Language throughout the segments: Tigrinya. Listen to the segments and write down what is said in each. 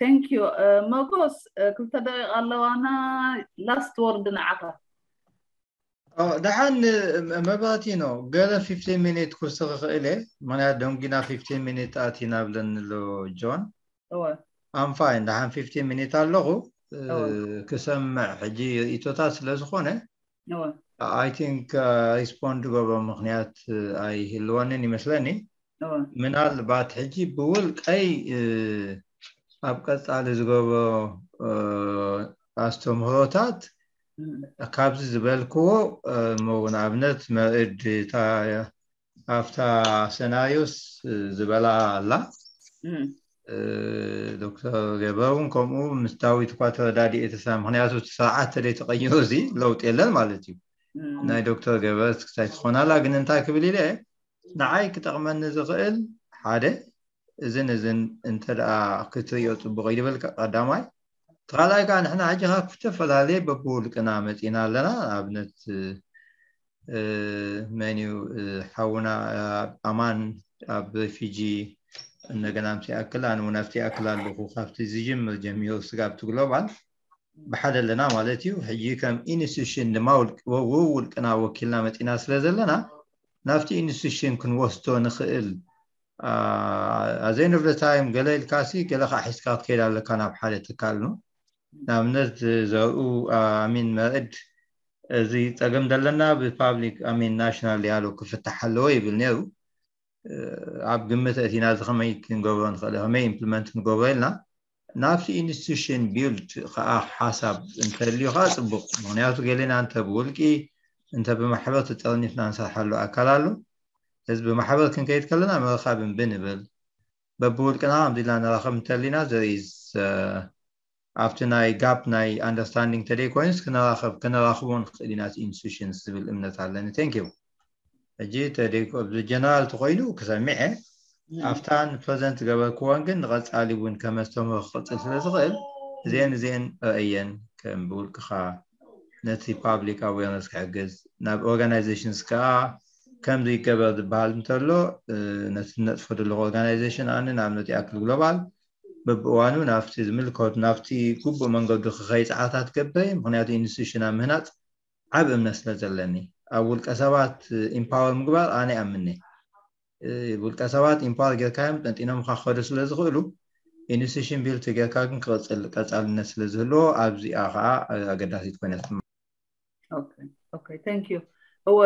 Thank you. መጎስ፣ ክልተ ደቂቃ ኣለዋና። Last word ንዓኻ። ደሓን። መባቲ ነው። ገለ fifteen minute ክውስኽ ክእል እየ፣ ምክንያት ደንጊና fifteen minute ኣቲና ብለኒ ኣሎ ጆን። I'm fine። ደሓን fifteen minute ኣለኹ ክሰምዕ ሕጂ ርእቶታት ስለ ዝኾነ። I think respond ገብሮ ምክንያት ኣይህልወንን ይመስለኒ። ምናልባት ሕጂ ብውልቀይ ኣብ ቀጻሊ ዝገብሮ ኣስተምህሮታት ካብዚ ዝበልክዎ፣ ንኣብነት መርዕድ ኣብታ ሰናዮስ ዝበላ ኣላ። ዶክተር ገበ እውን ከምኡ ምስ ዳዊት እኳ ተረዳዲኤ ተሳ ምክንያቱ እቲ ስርዓት ተደይ ተቀይሩ እዚ ለውጥ የለን ማለት እዩ። ናይ ዶክተር ገበ ክሳይ ትኾናላ ግን እንታይ ክብል ኢለ ንዓይ ክጠቕመኒ ዝኽእል ሓደ እዝን እዝን እንተ ደኣ ክትርእዮ ጽቡቕ ይበልካ ቀዳማይ። ካልኣይ ከዓ ንሕና ሕጂ ካብ ዝተፈላለየ በብውልቅና መጺና ኣለና። ንኣብነት መን እዩ ሓውና ኣማን ኣብ ፊጂ እንደገና ምስ ይኣክል ኣነ እውን ኣብቲ ይኣክል ኣለኹ ካብቲ ዝጅምር ጀሚሩ ስጋብ እቲ ግሎባል ብሓደ ኣለና ማለት እዩ። ሕጂ ከም ኢንስቲቱሽን ድማ ውልቅና ወኪልና መፂና ስለ ዘለና ናብቲ ኢንስቲቱሽን ክንወስዶ ንኽእል ኣዘይንብለ ታይም ገለ ኢልካሲ ገለ ከዓ ሒዝካ ክትከይድ ኣለካ ናብ ሓደ ትካል ነው። ንኣብነት ዘርኡ ኣሚን መርዕድ እዚ ፀገም ዘለና ብፓብሊክ ኣሚን ናሽናል ዲያሎግ ክፍታሕ ኣለዎ ይብል ነይሩ። ኣብ ግምት እቲና እዚ ከመይ ክንገብሮ ንኽእል ከመይ ኢምፕሊመንት ንገብሮ ኢልና ናብቲ ኢንስቲቱሽን ቢልድ ከዓ ሓሳብ እንተልዩ ከዓ ፅቡቅ። ምክንያቱ ገሌና እንተ ብውልቂ እንተ ብማሕበር ተጠርኒፍና ንሰርሓሉ ኣካል ኣሎ። እዚ ብማሕበር ክንከይድ ከለና ምርኻብን ብንብል በብውልቅና ከምዚ ኢልና ንራኸብ እንተሊና ዘሪዝ ኣብቲ ናይ ጋፕ ናይ ኣንደርስታንዲንግ ተደይ ኮይኑስ ክነራኸብ ክነራኽቦ ንኽእል ኢና ኢንስቲቱሽንስ ዝብል እምነት ኣለኒ። ቴንክ ዩ። ሕጂ ተደይ ብጀነራል ተኮይኑ ክሰሚዐ ኣብታን ፕረዘንት ገበርክዎን ግን ንቐፃሊ እውን ከመስተምህሮ ክቕፅል ስለ ዝኽእል እዚአን እዚአን ረእየን ከም ብውልቅኻ ነቲ ፓብሊክ ኣዌርነስ ክሕግዝ ናብ ኦርጋናይዜሽንስ ከዓ ከምዚ ይገበር ዝበሃል እንተሎ ነቲ ነጥፎ ዘለኹ ኦርጋናይዜሽን ኣነ ንኣብነት ይኣክል ግሎባል በብእዋኑ ናብቲ ዝምልከቱ ናብቲ ግቡእ መንገዱ ክኸይ ፃዕርታት ገብር ምክንያቱ ኢንስቲቱሽን ኣብ ምህናፅ ዓብ እምነት ስለ ዘለኒ ኣብ ውልቀ ሰባት ኢምፓወር ምግባር ኣነ ኣምኒ ውልቀ ሰባት ኢምፓወር ጌርካዮም ጠንጢኖም ካ ክኸዱ ስለ ዝኽእሉ ኢንስቲቱሽን ቢልድ ጌርካ ግን ክቕፅል ቀፃልነት ስለ ዝህልዎ ኣብዚኣ ከዓ ኣገዳሲት ኮይነት ኦኬ ቴንክ ዩ። እወ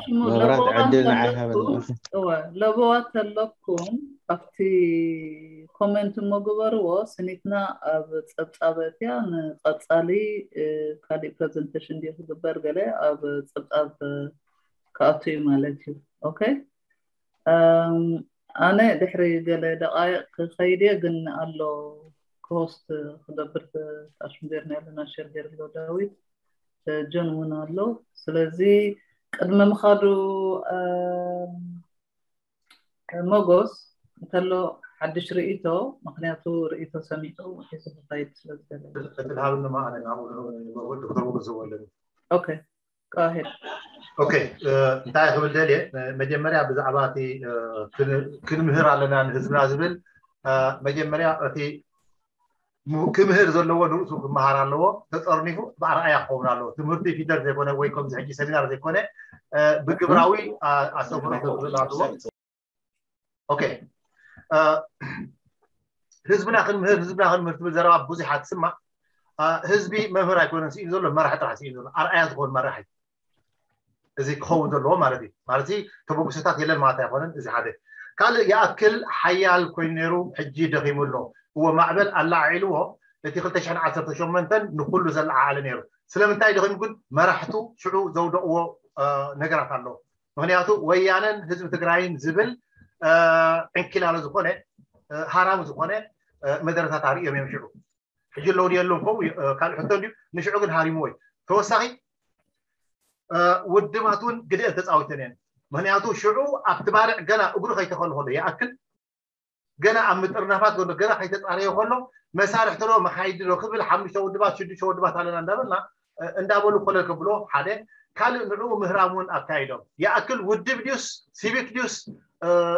ሽሙ መብራት ዕድል ንዓይ ሃበኒ። እወ ለበዋ ተለኩም ኣብቲ ኮመንት እሞ ግበርዎ። ስኒትና ኣብ ፀብፃብ እትያ ንቐፃሊ ካሊእ ፕረዘንቴሽን ድዩ ክግበር ገለ ኣብ ፀብፃብ ክኣቱ እዩ ማለት እዩ። ኦኬ ኣነ ድሕሪ ገለ ደቃይቅ ክኸይድ እየ ግን ኣሎ ክሆስት ክገብር ታሽም ጌርና ኣለና ሸር ጌር ኣሎ ዳዊት ጆን እውን ኣሎ። ስለዚ ቅድሚ ምኻዱ መጎስ እንተሎ ሓድሽ ርእቶ ምክንያቱ ርእቶ ሰሚዑ ሒዙ ክኸይድ ስለዝደለ እትልሃብንማ ኣነ ናብኡ ዶክተር መጎስ ዝወለኒ ኦኬ go ahead ኦኬ እንታይ ክብል ደልየ መጀመርያ ብዛዕባ እቲ ክንምህር ኣለና ንህዝብና ዝብል መጀመርያ እቲ ክምህር ዘለዎ ንርእሱ ክመሃር ኣለዎ ተጠርኒፉ ብኣርኣያ ክኸውን ኣለዎ ትምህርቲ ፊደር ዘይኮነ ወይ ከምዚ ሕጂ ሰሚናር ዘይኮነ ብግብራዊ ኣስተምሮ ክብል ኣለዎ ኦኬ ህዝብና ክንምህር ህዝብና ክንምህር ትብል ዘረባ ብዙሓት ትስማዕ ህዝቢ መምህር ኣይኮነን ስኢሉ ዘሎ መራሕ ጥራሕ ስኢሉ ዘሎ ኣርኣያ ዝኮን መራሕ እዩ እዚ ክኸውን ዘለዎ ማለት እዩ ማለት ተበግሶታት የለን ማለት ኣይኮነን እዚ ሓደ ካልእ ይኣክል ሓያል ኮይኑ ነይሩ ሕጂ ደኺሙ ኣሎ እዎ ማዕበል ኣላዓዒልዎ እቲ ክልተ ሽሕን ዓሰርተ ሸሞንተን ንኩሉ ዘለዓዓለ ነይሩ ስለምንታይ ደኺሙ ግን መራሕቱ ሽዑ ዘውደቕዎ ነገራት ኣሎ ምክንያቱ ወያነን ህዝቢ ትግራይን ዝብል ዕንኪላሎ ዝኾነ ሃራም ዝኾነ መደረታት ኣርእዮም እዮም ሽዑ ሕጂ ኣለዉ ድየሎም ከምኡ ካልእ ሕቶ እንድዩ ንሽዑ ግን ሃሪምዎ እዩ ተወሳኺ ውድባት እውን ግደአን ተፃዊተን እየን ምክንያቱ ሽዑ ኣብቲ ባርዕ ገና እግሩ ከይተኸሉ ከሎ ይኣክል ገና ኣብ ምጥርናፋት ዘሎ ገና ከይተፃረየ ከሎ መሳርሕቲ ዶ መሓይዲ ዶ ክብል ሓሙሽተ ውድባት ሽዱሽተ ውድባት ኣለና እንዳበልና እንዳበሉ ኮለል ከብሎ ሓደ ካልእ ንዕኡ ምህራም እውን ኣካይዶም ይኣክል ውድብ ድዩስ ሲቪክ ድዩስ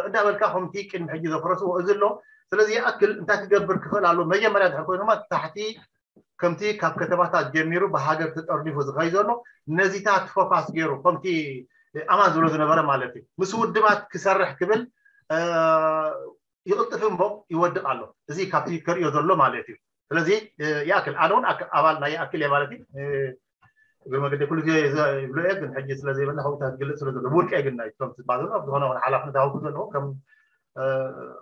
እንዳበልካ ከምቲ ቅድሚ ሕጂ ዘፍረስዎ እዚ ኣሎ ስለዚ ይኣክል እንታይ ክገብር ክኽእል ኣሎ? መጀመርያ ድሕር ኮይኑ ድማ ታሕቲ ከምቲ ካብ ከተማታት ጀሚሩ ብሃገር ተጠርኒፉ ዝኸይ ዘሎ ነዚታት ፎካስ ገይሩ ከምቲ ኣማን ዝብሎ ዝነበረ ማለት እዩ ምስ ውድባት ክሰርሕ ክብል ይቕልጥፍ እሞ ይወድቕ ኣሎ። እዚ ካብቲ ከርእዮ ዘሎ ማለት እዩ። ስለዚ ይኣክል ኣነ እውን ኣባል ናይ ይኣክል እየ ማለት እዩ። እግሪ መገዲ ኩሉ ግዜ ይብሎ እየ ግን ሕጂ ስለ ዘይበልና ከብታ ዝግልፅ ስለ ዘሎ ውልቀ ግን ናይ ቶም ዝበሃሉ ኣብ ዝኾነ ኾነ ሓላፍነት ሃውኩ ዘለዎ ከም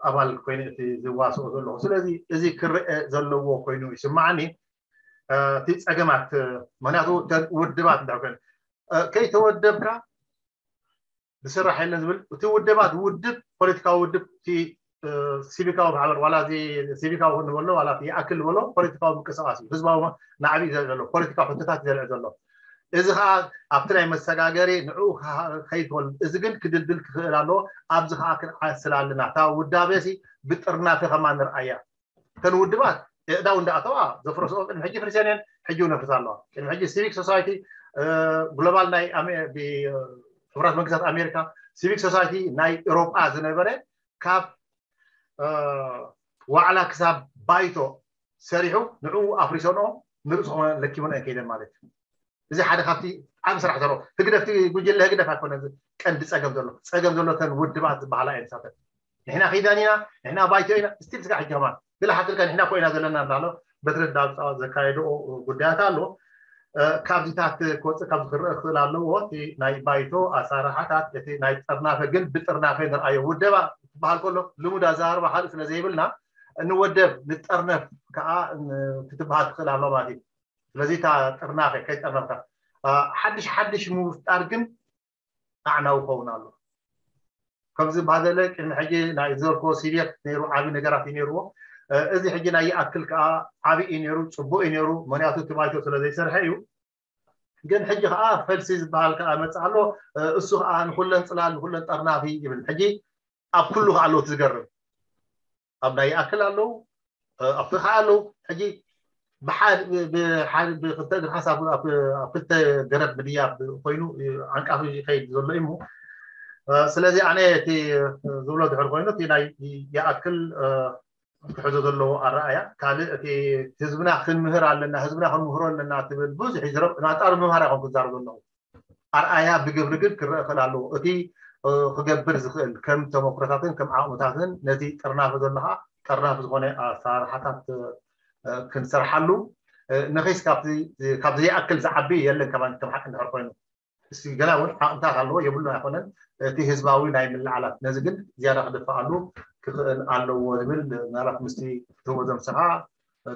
ኣባል ኮይኑ እቲ ዝዋስኦ ዘለኹ ስለዚ እዚ ክረአ ዘለዎ ኮይኑ ይስማዓኒ። እቲ ፀገማት ምክንያቱ ውድባት እንዳ ከይተወደብካ ዝስራሕ የለን ዝብል እቲ ውደባት ውድብ ፖለቲካዊ ውድብ እቲ ሲቪካዊ ማሕበር ዋላ እዚ ሲቪካዊ ንበሎ ዋላ ይኣክል ንበሎ ፖለቲካዊ ምንቅስቃስ እዩ። ህዝባዊ ናዕቢ ዘልዕ ዘሎ ፖለቲካዊ ሕቶታት ዘልዕ ዘሎ እዚ ከዓ ኣብቲ ናይ መሰጋገሪ ንዕኡ ከይትወል እዚ ግን ክድልድል ክኽእል ኣለዎ። ኣብዚ ከዓ ክንዓስል ኣለና። እታ ውዳቤ ሲ ብጥርናፈ ከማ ንርኣያ። እተን ውድባት እዳው እንዳኣተዋ ዘፍረስኦ ቅድሚ ሕጂ ፍርሰን እየን ሕጂ እውን ፍርሳ ኣለዋ። ቅድሚ ሕጂ ሲቪክ ሶሳይቲ ግሎባል ናይ ሕቡራት መንግስታት ኣሜሪካ ሲቪክ ሶሳይቲ ናይ ኤሮጳ ዝነበረ ካብ ዋዕላ ክሳብ ባይቶ ሰሪሑ ንዕኡ ኣፍሪሰንኦ ንርእሱ ኮነ ለኪቦን ኣይከይደን ማለት እዩ። እዚ ሓደ ካብቲ ዓብ ስራሕ ዘሎ ህግደፍቲ ጉጅለ ህግደፍ ኣይኮነ ቀንዲ ፀገም ዘሎ ፀገም ዘሎ ተን ውድባት ዝበሃላ እየን ሳተን ንሕና ኺዳን ኢና ንሕና ባይቶ ኢና ስቲል ስጋ ሕጂ ከማን ብላ ሓትልካ ንሕና ኮ ኢና ዘለና እንዳሎ በትሪ ዳብፃ ዘካየድኦ ጉዳያት ኣሎ። ካብዚታት ክወፅእ ካብ ዝክረአ ክኽእል ኣለዎ እቲ ናይ ባይቶ ኣሳራሓታት እቲ ናይ ጠርናፈ ግን ብጥርናፈ ንርኣዮ ውደባ ትበሃል ከሎ ልሙድ ኣዘራርባ ካልእ ስለ ዘይብልና እንወደብ ንጠርነፍ ከዓ ክትበሃል ትኽእል ኣሎ ማለት እዩ። ስለዚ እታ ጥርናፈ ከይጠርነፍካ ሓድሽ ሓድሽ ምፍጣር ግን ኣዕናዊ ክኸውን ኣሎ። ከምዚ ባደለ ቅድሚ ሕጂ ናይ ዝበልክዎ ሲሪየስ ነይሩ ዓቢ ነገራት እዩ ነይርዎ። እዚ ሕጂ ናይ ይኣክል ከዓ ዓቢ እዩ ነይሩ፣ ፅቡቅ እዩ ነይሩ፣ ምክንያቱ እቲ ባይቶ ስለ ዘይሰርሐ እዩ። ግን ሕጂ ከዓ ፈልሲ ዝበሃል ከዓ መፅእ ኣሎ። እሱ ከዓ ንኩለን ፅላል ንኩለን ጠርናፊ ይብል። ሕጂ ኣብ ኩሉ ከዓ ኣለዎ እቲ ዝገርም ኣብ ናይ ይኣክል ኣለዉ ኣብቲ ከዓ ኣለዉ ሕጂ ብሓደ ብክልተ እግርካ ሳብ ኣብ ክልተ ገረብ ምድያብ ኮይኑ ዓንቃፊ ይኸይድ ዘሎ እዩ። ስለዚ ኣነ እቲ ዝብሎ ድሕር ኮይኑ እቲ ናይ ይኣክል ክሕዞ ዘለዎ ኣረኣያ ካልእ እቲ ህዝብና ክንምህር ኣለና ህዝብና ክንምህሮ ኣለና ትብል ብዙሕ ይዝረብ ናጣሩ ምምሃር ይኮን ክዛረብ ኣለኹ። ኣርኣያ ብግብሪ ግን ክረአ ክእል ኣለዎ። እቲ ክገብር ዝኽእል ከም ተመክሮታትን ከም ዓቕምታትን ነቲ ጥርናፈ ዘለኻ ጠርናፊ ዝኾነ ኣሰራርሓታት ክንሰርሓሉ ንኺስ ካብ ዘይኣክል ዝዓቢ የለን ከማን ከም ሓቂ እንድሕር ኮይኑ እስቲ ገና እውን ዓቕምታት ኣለዎ የብሉን ኣይኮነን እቲ ህዝባዊ ናይ ምልዓላት ነዚ ግን ዝያዳ ክድፍኣሉ ክኽእል ኣለዎ ዝብል ምናልባት ምስቲ ትህቦ ዘምስኻ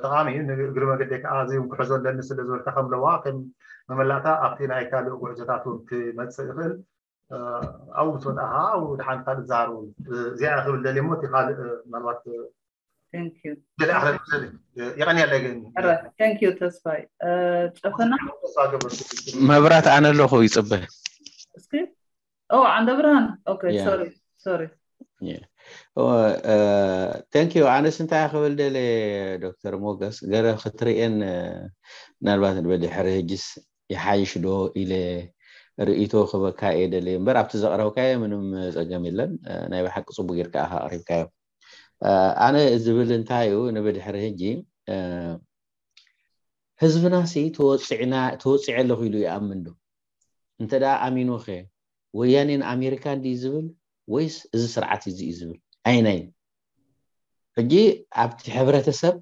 ጠቓሚ እዩ። ንእግሪ መገደይ ከዓ እዚ እውን ክሕዞ ኣለኒ ስለ ዝበልካ ከም ለዋ ከም መመላእታ ኣብቲ ናይ ካልእ ጉዕዞታት እውን ክመፅእ ይኽእል። ኣብኡ ምስ ወዳእኻ ኣብኡ ድሓን ካልእ ትዛረቡ። እዚኣ ክብል ደልየ እሞ እቲ ካልእ ምናልባት Thank you. ገለ ኣኽለ የቐንየለይ ግን Thank you ተስፋይ። ጨፈና ተስፋ ገበርኩ። መብራት ኣነ ኣለኹ ይፅበ። እስኪ ኦ ዓንደ ብርሃን okay Yeah. sorry sorry thank you ኣነስ እንታይ ክብል ደለ ዶክተር ሞገስ ገለ ክትርእየን ምናልባት በድሕሪ ህጅስ ይሓይሽ ዶ ኢለ ርእይቶ ክበካ እየ ደለ እምበር ኣብቲ ዘቕረብካዮ ምንም ፀገም የለን። ናይ ብሓቂ ፅቡቅ ጌርካ ኢኻ ኣቕሪብካዮ። ኣነ ዝብል እንታይ እዩ ንብድሕሪ ህጂ ህዝብና ሲ ተወፂዕና ተወፂዐ ኣለኹ ኢሉ ይኣምን ዶ? እንተ ደኣ ኣሚኑ ኸ ወያኔን ኣሜሪካን ድዩ ዝብል ወይስ እዚ ስርዓት እዚ እዩ ዝብል? ኣይናይ ሕጂ ኣብቲ ሕብረተሰብ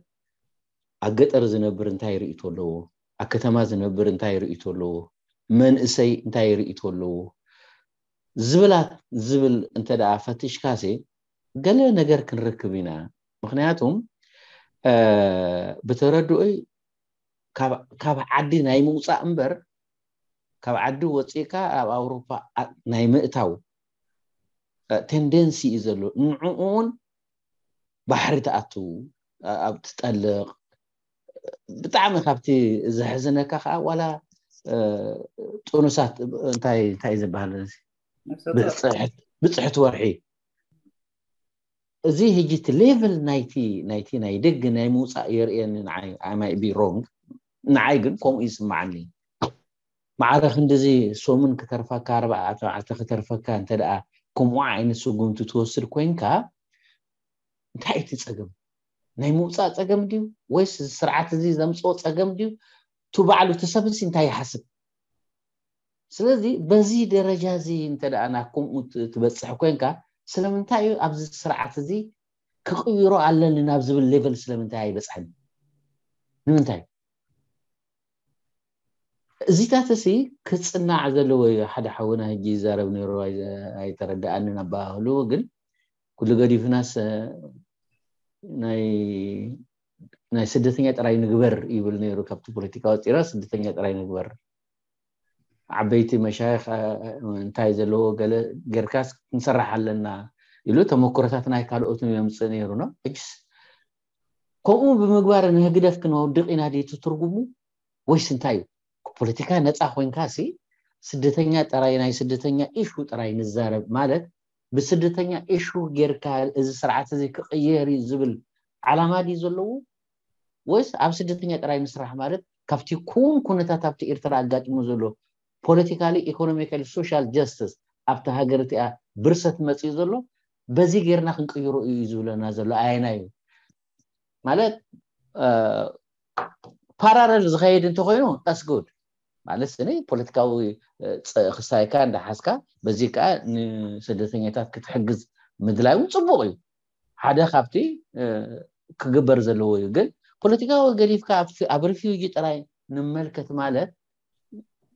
ኣብ ገጠር ዝነብር እንታይ ርእይቶ ኣለዎ? ኣብ ከተማ ዝነብር እንታይ ርእይቶ ኣለዎ? መንእሰይ እንታይ ርእይቶ ኣለዎ? ዝብላት ዝብል እንተ ደኣ ፈቲሽካሲ ገለ ነገር ክንረክብ ኢና። ምክንያቱም ብተረድኦይ ካብ ዓዲ ናይ ምውፃእ እምበር ካብ ዓዲ ወፂእካ ኣብ ኣውሮፓ ናይ ምእታው ቴንደንሲ እዩ ዘሎ። ንዕኡ እውን ባሕሪ ትኣቱ ኣብ ትጠልቕ ብጣዕሚ ካብቲ ዘሕዝነካ ከዓ ዋላ ጥኑሳት እንታይ እንታይ ዝበሃል ብፅሕት ወርሒ እዚ ህጂ እቲ ሌቭል ናይቲ ናይቲ ናይ ደገ ናይ ምውፃእ የርእየኒ ንዓይ I might be wrong ንዓይ ግን ከምኡ ይስማዓኒ። ማዕረ ክንድዚ ሶምን ክተርፈካ ኣርባዕተ መዓልቲ ክተርፈካ እንተ ደኣ ከምኡ ዓይነት ስጉምቲ ትወስድ ኮይንካ እንታይ እቲ ጸገም? ናይ ምውፃእ ጸገም ድዩ ወይስ እዚ ስርዓት እዚ ዘምፅኦ ጸገም ድዩ? ቱ ባዕሉ እቲ ሰብሲ እንታይ ይሓስብ? ስለዚ በዚ ደረጃ እዚ እንተ ደኣ ናብ ከምኡ ት- ትበፅሕ ኮንካ፣ ስለምንታይ እዩ ኣብዚ ስርዓት እዚ ክቕይሮ ኣለኒ ናብ ዝብል ሌቨል ስለምንታይ ኣይበፅሐን? ንምንታይ? እዚታት እዚ ክፅናዕ ዘለዎ እዩ። ሓደ ሓውና ሕጂ ይዛረብ ነይሩ፣ ኣይ- ኣይተረድኣንን ኣባህሉ፣ ግን ኩሉ ገዲፍናስ ናይ ናይ ስደተኛ ጥራይ ንግበር ይብል ነይሩ። ካብቲ ፖለቲካ ወፂራ ስደተኛ ጥራይ ንግበር፣ ዓበይቲ መሻይኽ እንታይ ዘለዎ ገለ ጌርካስ ክንሰርሕ ኣለና ኢሉ ተመክሮታት ናይ ካልኦትን የምፅእ ነይሩ ነው እጅስ። ከምኡ ብምግባር ንህግደፍ ክንወድቕ ኢና ድዩ ትርጉሙ? ወይስ እንታይ እዩ? ፖለቲካ ነፃ ኮይንካ ሲ ስደተኛ ጥራይ ናይ ስደተኛ ኢሹ ጥራይ ንዛረብ ማለት ብስደተኛ ኢሹ ጌርካ እዚ ስርዓት እዚ ክቕየር እዩ ዝብል ዓላማ ድዩ ዘለዎ? ወይስ ኣብ ስደተኛ ጥራይ ንስራሕ ማለት ካብቲ ኩን ኩነታት ኣብቲ ኤርትራ ኣጋጢሙ ዘሎ ፖለቲካሊ ኢኮኖሚካሊ ሶሻል ጀስትስ ኣብቲ ሃገር እቲኣ ብርሰት መፅኡ ዘሎ በዚ ጌርና ክንቅይሮ እዩ ዝብለና ዘሎ ኣየናይ እዩ? ማለት ፓራለል ዝኸይድ እንተኮይኑ that's good። ማለት ስኒ ፖለቲካዊ ክሳይካ እንዳሓዝካ በዚ ከዓ ንስደተኛታት ክትሕግዝ ምድላይ እውን ፅቡቅ እዩ። ሓደ ካብቲ ክግበር ዘለዎ እዩ። ግን ፖለቲካዊ ገዲፍካ ኣብ ሪፊውጂ ጥራይ ንመልከት ማለት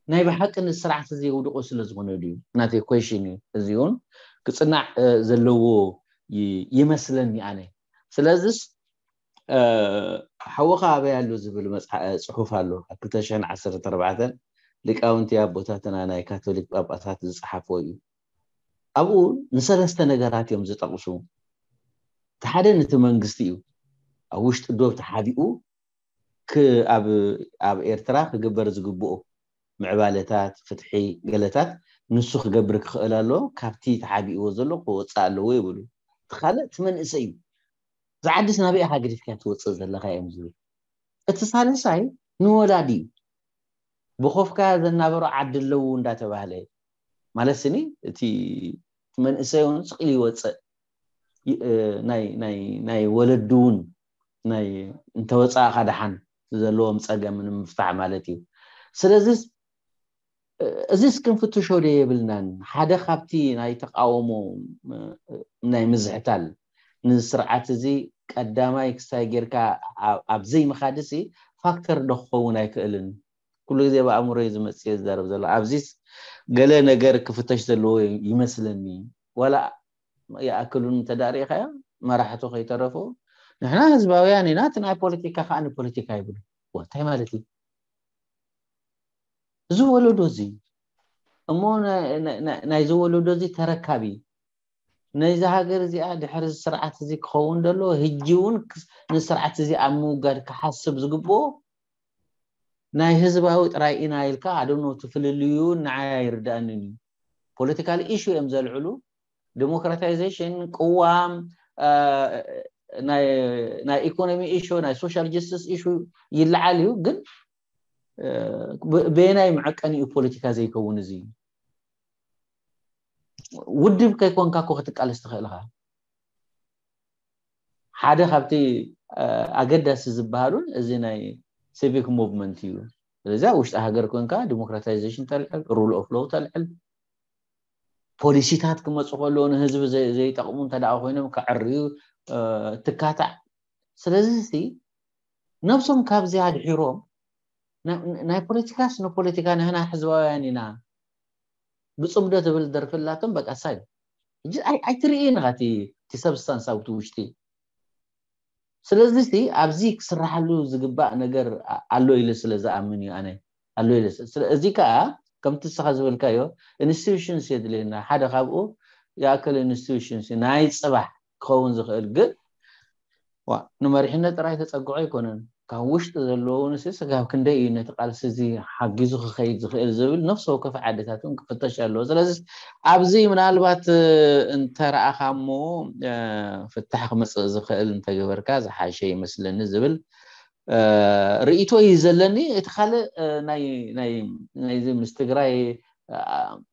ናይ ብሓቂ ንስርዓት እዚ የውድቆ ስለ ዝኾነ ድዩ ናተይ ኮሽን እዩ። እዚ እውን ክፅናዕ ዘለዎ ይመስለኒ ኣነ። ስለዚስ ሓወኻ ኣበይ ኣሎ ዝብል ፅሑፍ ኣሎ። ኣብ ክልተ ሽሕን ዓሰርተ ኣርባዕተን ሊቃውንቲ ኣቦታትና ናይ ካቶሊክ ጳጳሳት ዝፀሓፎ እዩ። ኣብኡ ንሰለስተ ነገራት እዮም ዝጠቕሱ። እቲ ሓደ ነቲ መንግስቲ እዩ። ኣብ ውሽጢ ዶብ ተሓቢኡ ኣብ ኤርትራ ክግበር ዝግብኦ ምዕባለታት፣ ፍትሒ፣ ገለታት ንሱ ክገብር ክኽእል ኣለዎ። ካብቲ ተሓቢእዎ ዘሎ ክወፅእ ኣለዎ ይብሉ። እቲ ካልእ እቲ መንእሰይ እዩ። እዛ ዓድስ ናበይ ኢኻ ገዲፍካ ትወፅእ ዘለኻ እዮም ዝብል። እቲ ሳልሳይ ንወላዲ እዩ። ብኾፍካ ዘናበሮ ዓዲ ኣለዉ እንዳተባህለ ማለት ስኒ እቲ መንእሰይ እውን ስቕ ኢሉ ይወፅእ። ናይ ወለዱ እውን ናይ እንተወፃእኻ ደሓን ዘለዎም ፀገም ንምፍታሕ ማለት እዩ። ስለዚ እዚስ ክንፍትሾ ዶ የብልናን? ሓደ ካብቲ ናይ ተቃውሞ ናይ ምዝሕታል ንስርዓት እዚ ቀዳማይ ክሳይ ጌርካ ኣብ ዘይምኻድሲ ፋክተር ዶ ክኸውን ኣይክእልን? ኩሉ ግዜ ብኣእምሮ እዩ ዝመፅእ ዝዛረብ ዘሎ። ኣብዚስ ገለ ነገር ክፍተሽ ዘለዎ ይመስለኒ። ዋላ ይኣክሉን እንተዳሪእካዮ መራሕቱ ከይተረፉ ንሕና ህዝባውያን ኢና፣ እቲ ናይ ፖለቲካ ከዓ ንፖለቲካ ይብሉ። እንታይ ማለት እዩ? እዚ ወለዶ እዚ እሞ ናይዚ ወለዶ እዚ ተረካቢ ናይዚ ሃገር እዚኣ ድሕሪ ስርዓት እዚ ክኸውን ዘሎ ህጂ እውን ንስርዓት እዚ ኣብ ምውጋድ ክሓስብ ዝግብኦ ናይ ህዝባዊ ጥራይ ኢና ኢልካ ኣደኖ ትፍልልዩ ንዓይ ኣይርዳእንን እዩ። ፖለቲካል ኢሹ እዮም ዘልዕሉ። ዲሞክራታይዜሽን፣ ቅዋም፣ ናይ ኢኮኖሚ ኢሹ፣ ናይ ሶሻል ጀስቲስ ኢሹ ይለዓል እዩ። ግን በየናይ መዐቀኒ እዩ ፖለቲካ ዘይከውን? እዚ ውድብ ከይኮንካ እኮ ክትቃለስ ትኽእል ኢኻ። ሓደ ካብቲ ኣገዳሲ ዝበሃሉን እዚ ናይ ሲቪክ ሙቭመንት እዩ። ስለዚ ኣብ ውሽጢ ሃገር ኮንካ ዲሞክራታይዜሽን ተልዕል፣ ሩል ኦፍ ሎው ተልዕል፣ ፖሊሲታት ክመፁ ከለዉ ንህዝቢ ዘይጠቕሙ እንተ ደኣ ኮይኖም ከዕርዩ ትካታዕ። ስለዚ ሲ ነብሶም ካብዚ ኣድሒሮም ናይ ፖለቲካስ ንፖለቲካ ንህና ህዝባውያን ኢና ብፅምዶ ትብል ደርፊ ኣላቶም በቃ ሳይ ኣይትርኢ ኢኻ እቲ ሰብስታንስ ኣብቲ ውሽጢ። ስለዚ ሲ ኣብዚ ክስራሓሉ ዝግባእ ነገር ኣሎ ኢለ ስለ ዝኣምን እዩ ኣነ ኣሎ ኢለ እዚ ከዓ ከምቲ ንስኻ ዝበልካዮ ኢንስቲቱሽንስ የድልየና ሓደ ካብኡ ይኣክል ኢንስቲቱሽንስ ናይ ፅባሕ ክኸውን ዝኽእል ግን ንመሪሕነት ጥራይ ተፀግዖ ኣይኮነን። ካብ ውሽጢ ዘለዉ ንስ ስጋብ ክንደይ እዩ ነቲ ቃልሲ እዚ ሓጊዙ ክኸይድ ዝኽእል ዝብል ነፍሲ ወከፍ ዓድታት እውን ክፍተሽ ኣለዎ። ስለዚ ኣብዚ ምናልባት እንተረኣኻ እሞ ፍታሕ ክመፅእ ዝኽእል እንተገበርካ ዝሓሸ ይመስለኒ ዝብል ርእይቶ እዩ ዘለኒ። እቲ ካልእ ናይዚ ምስ ትግራይ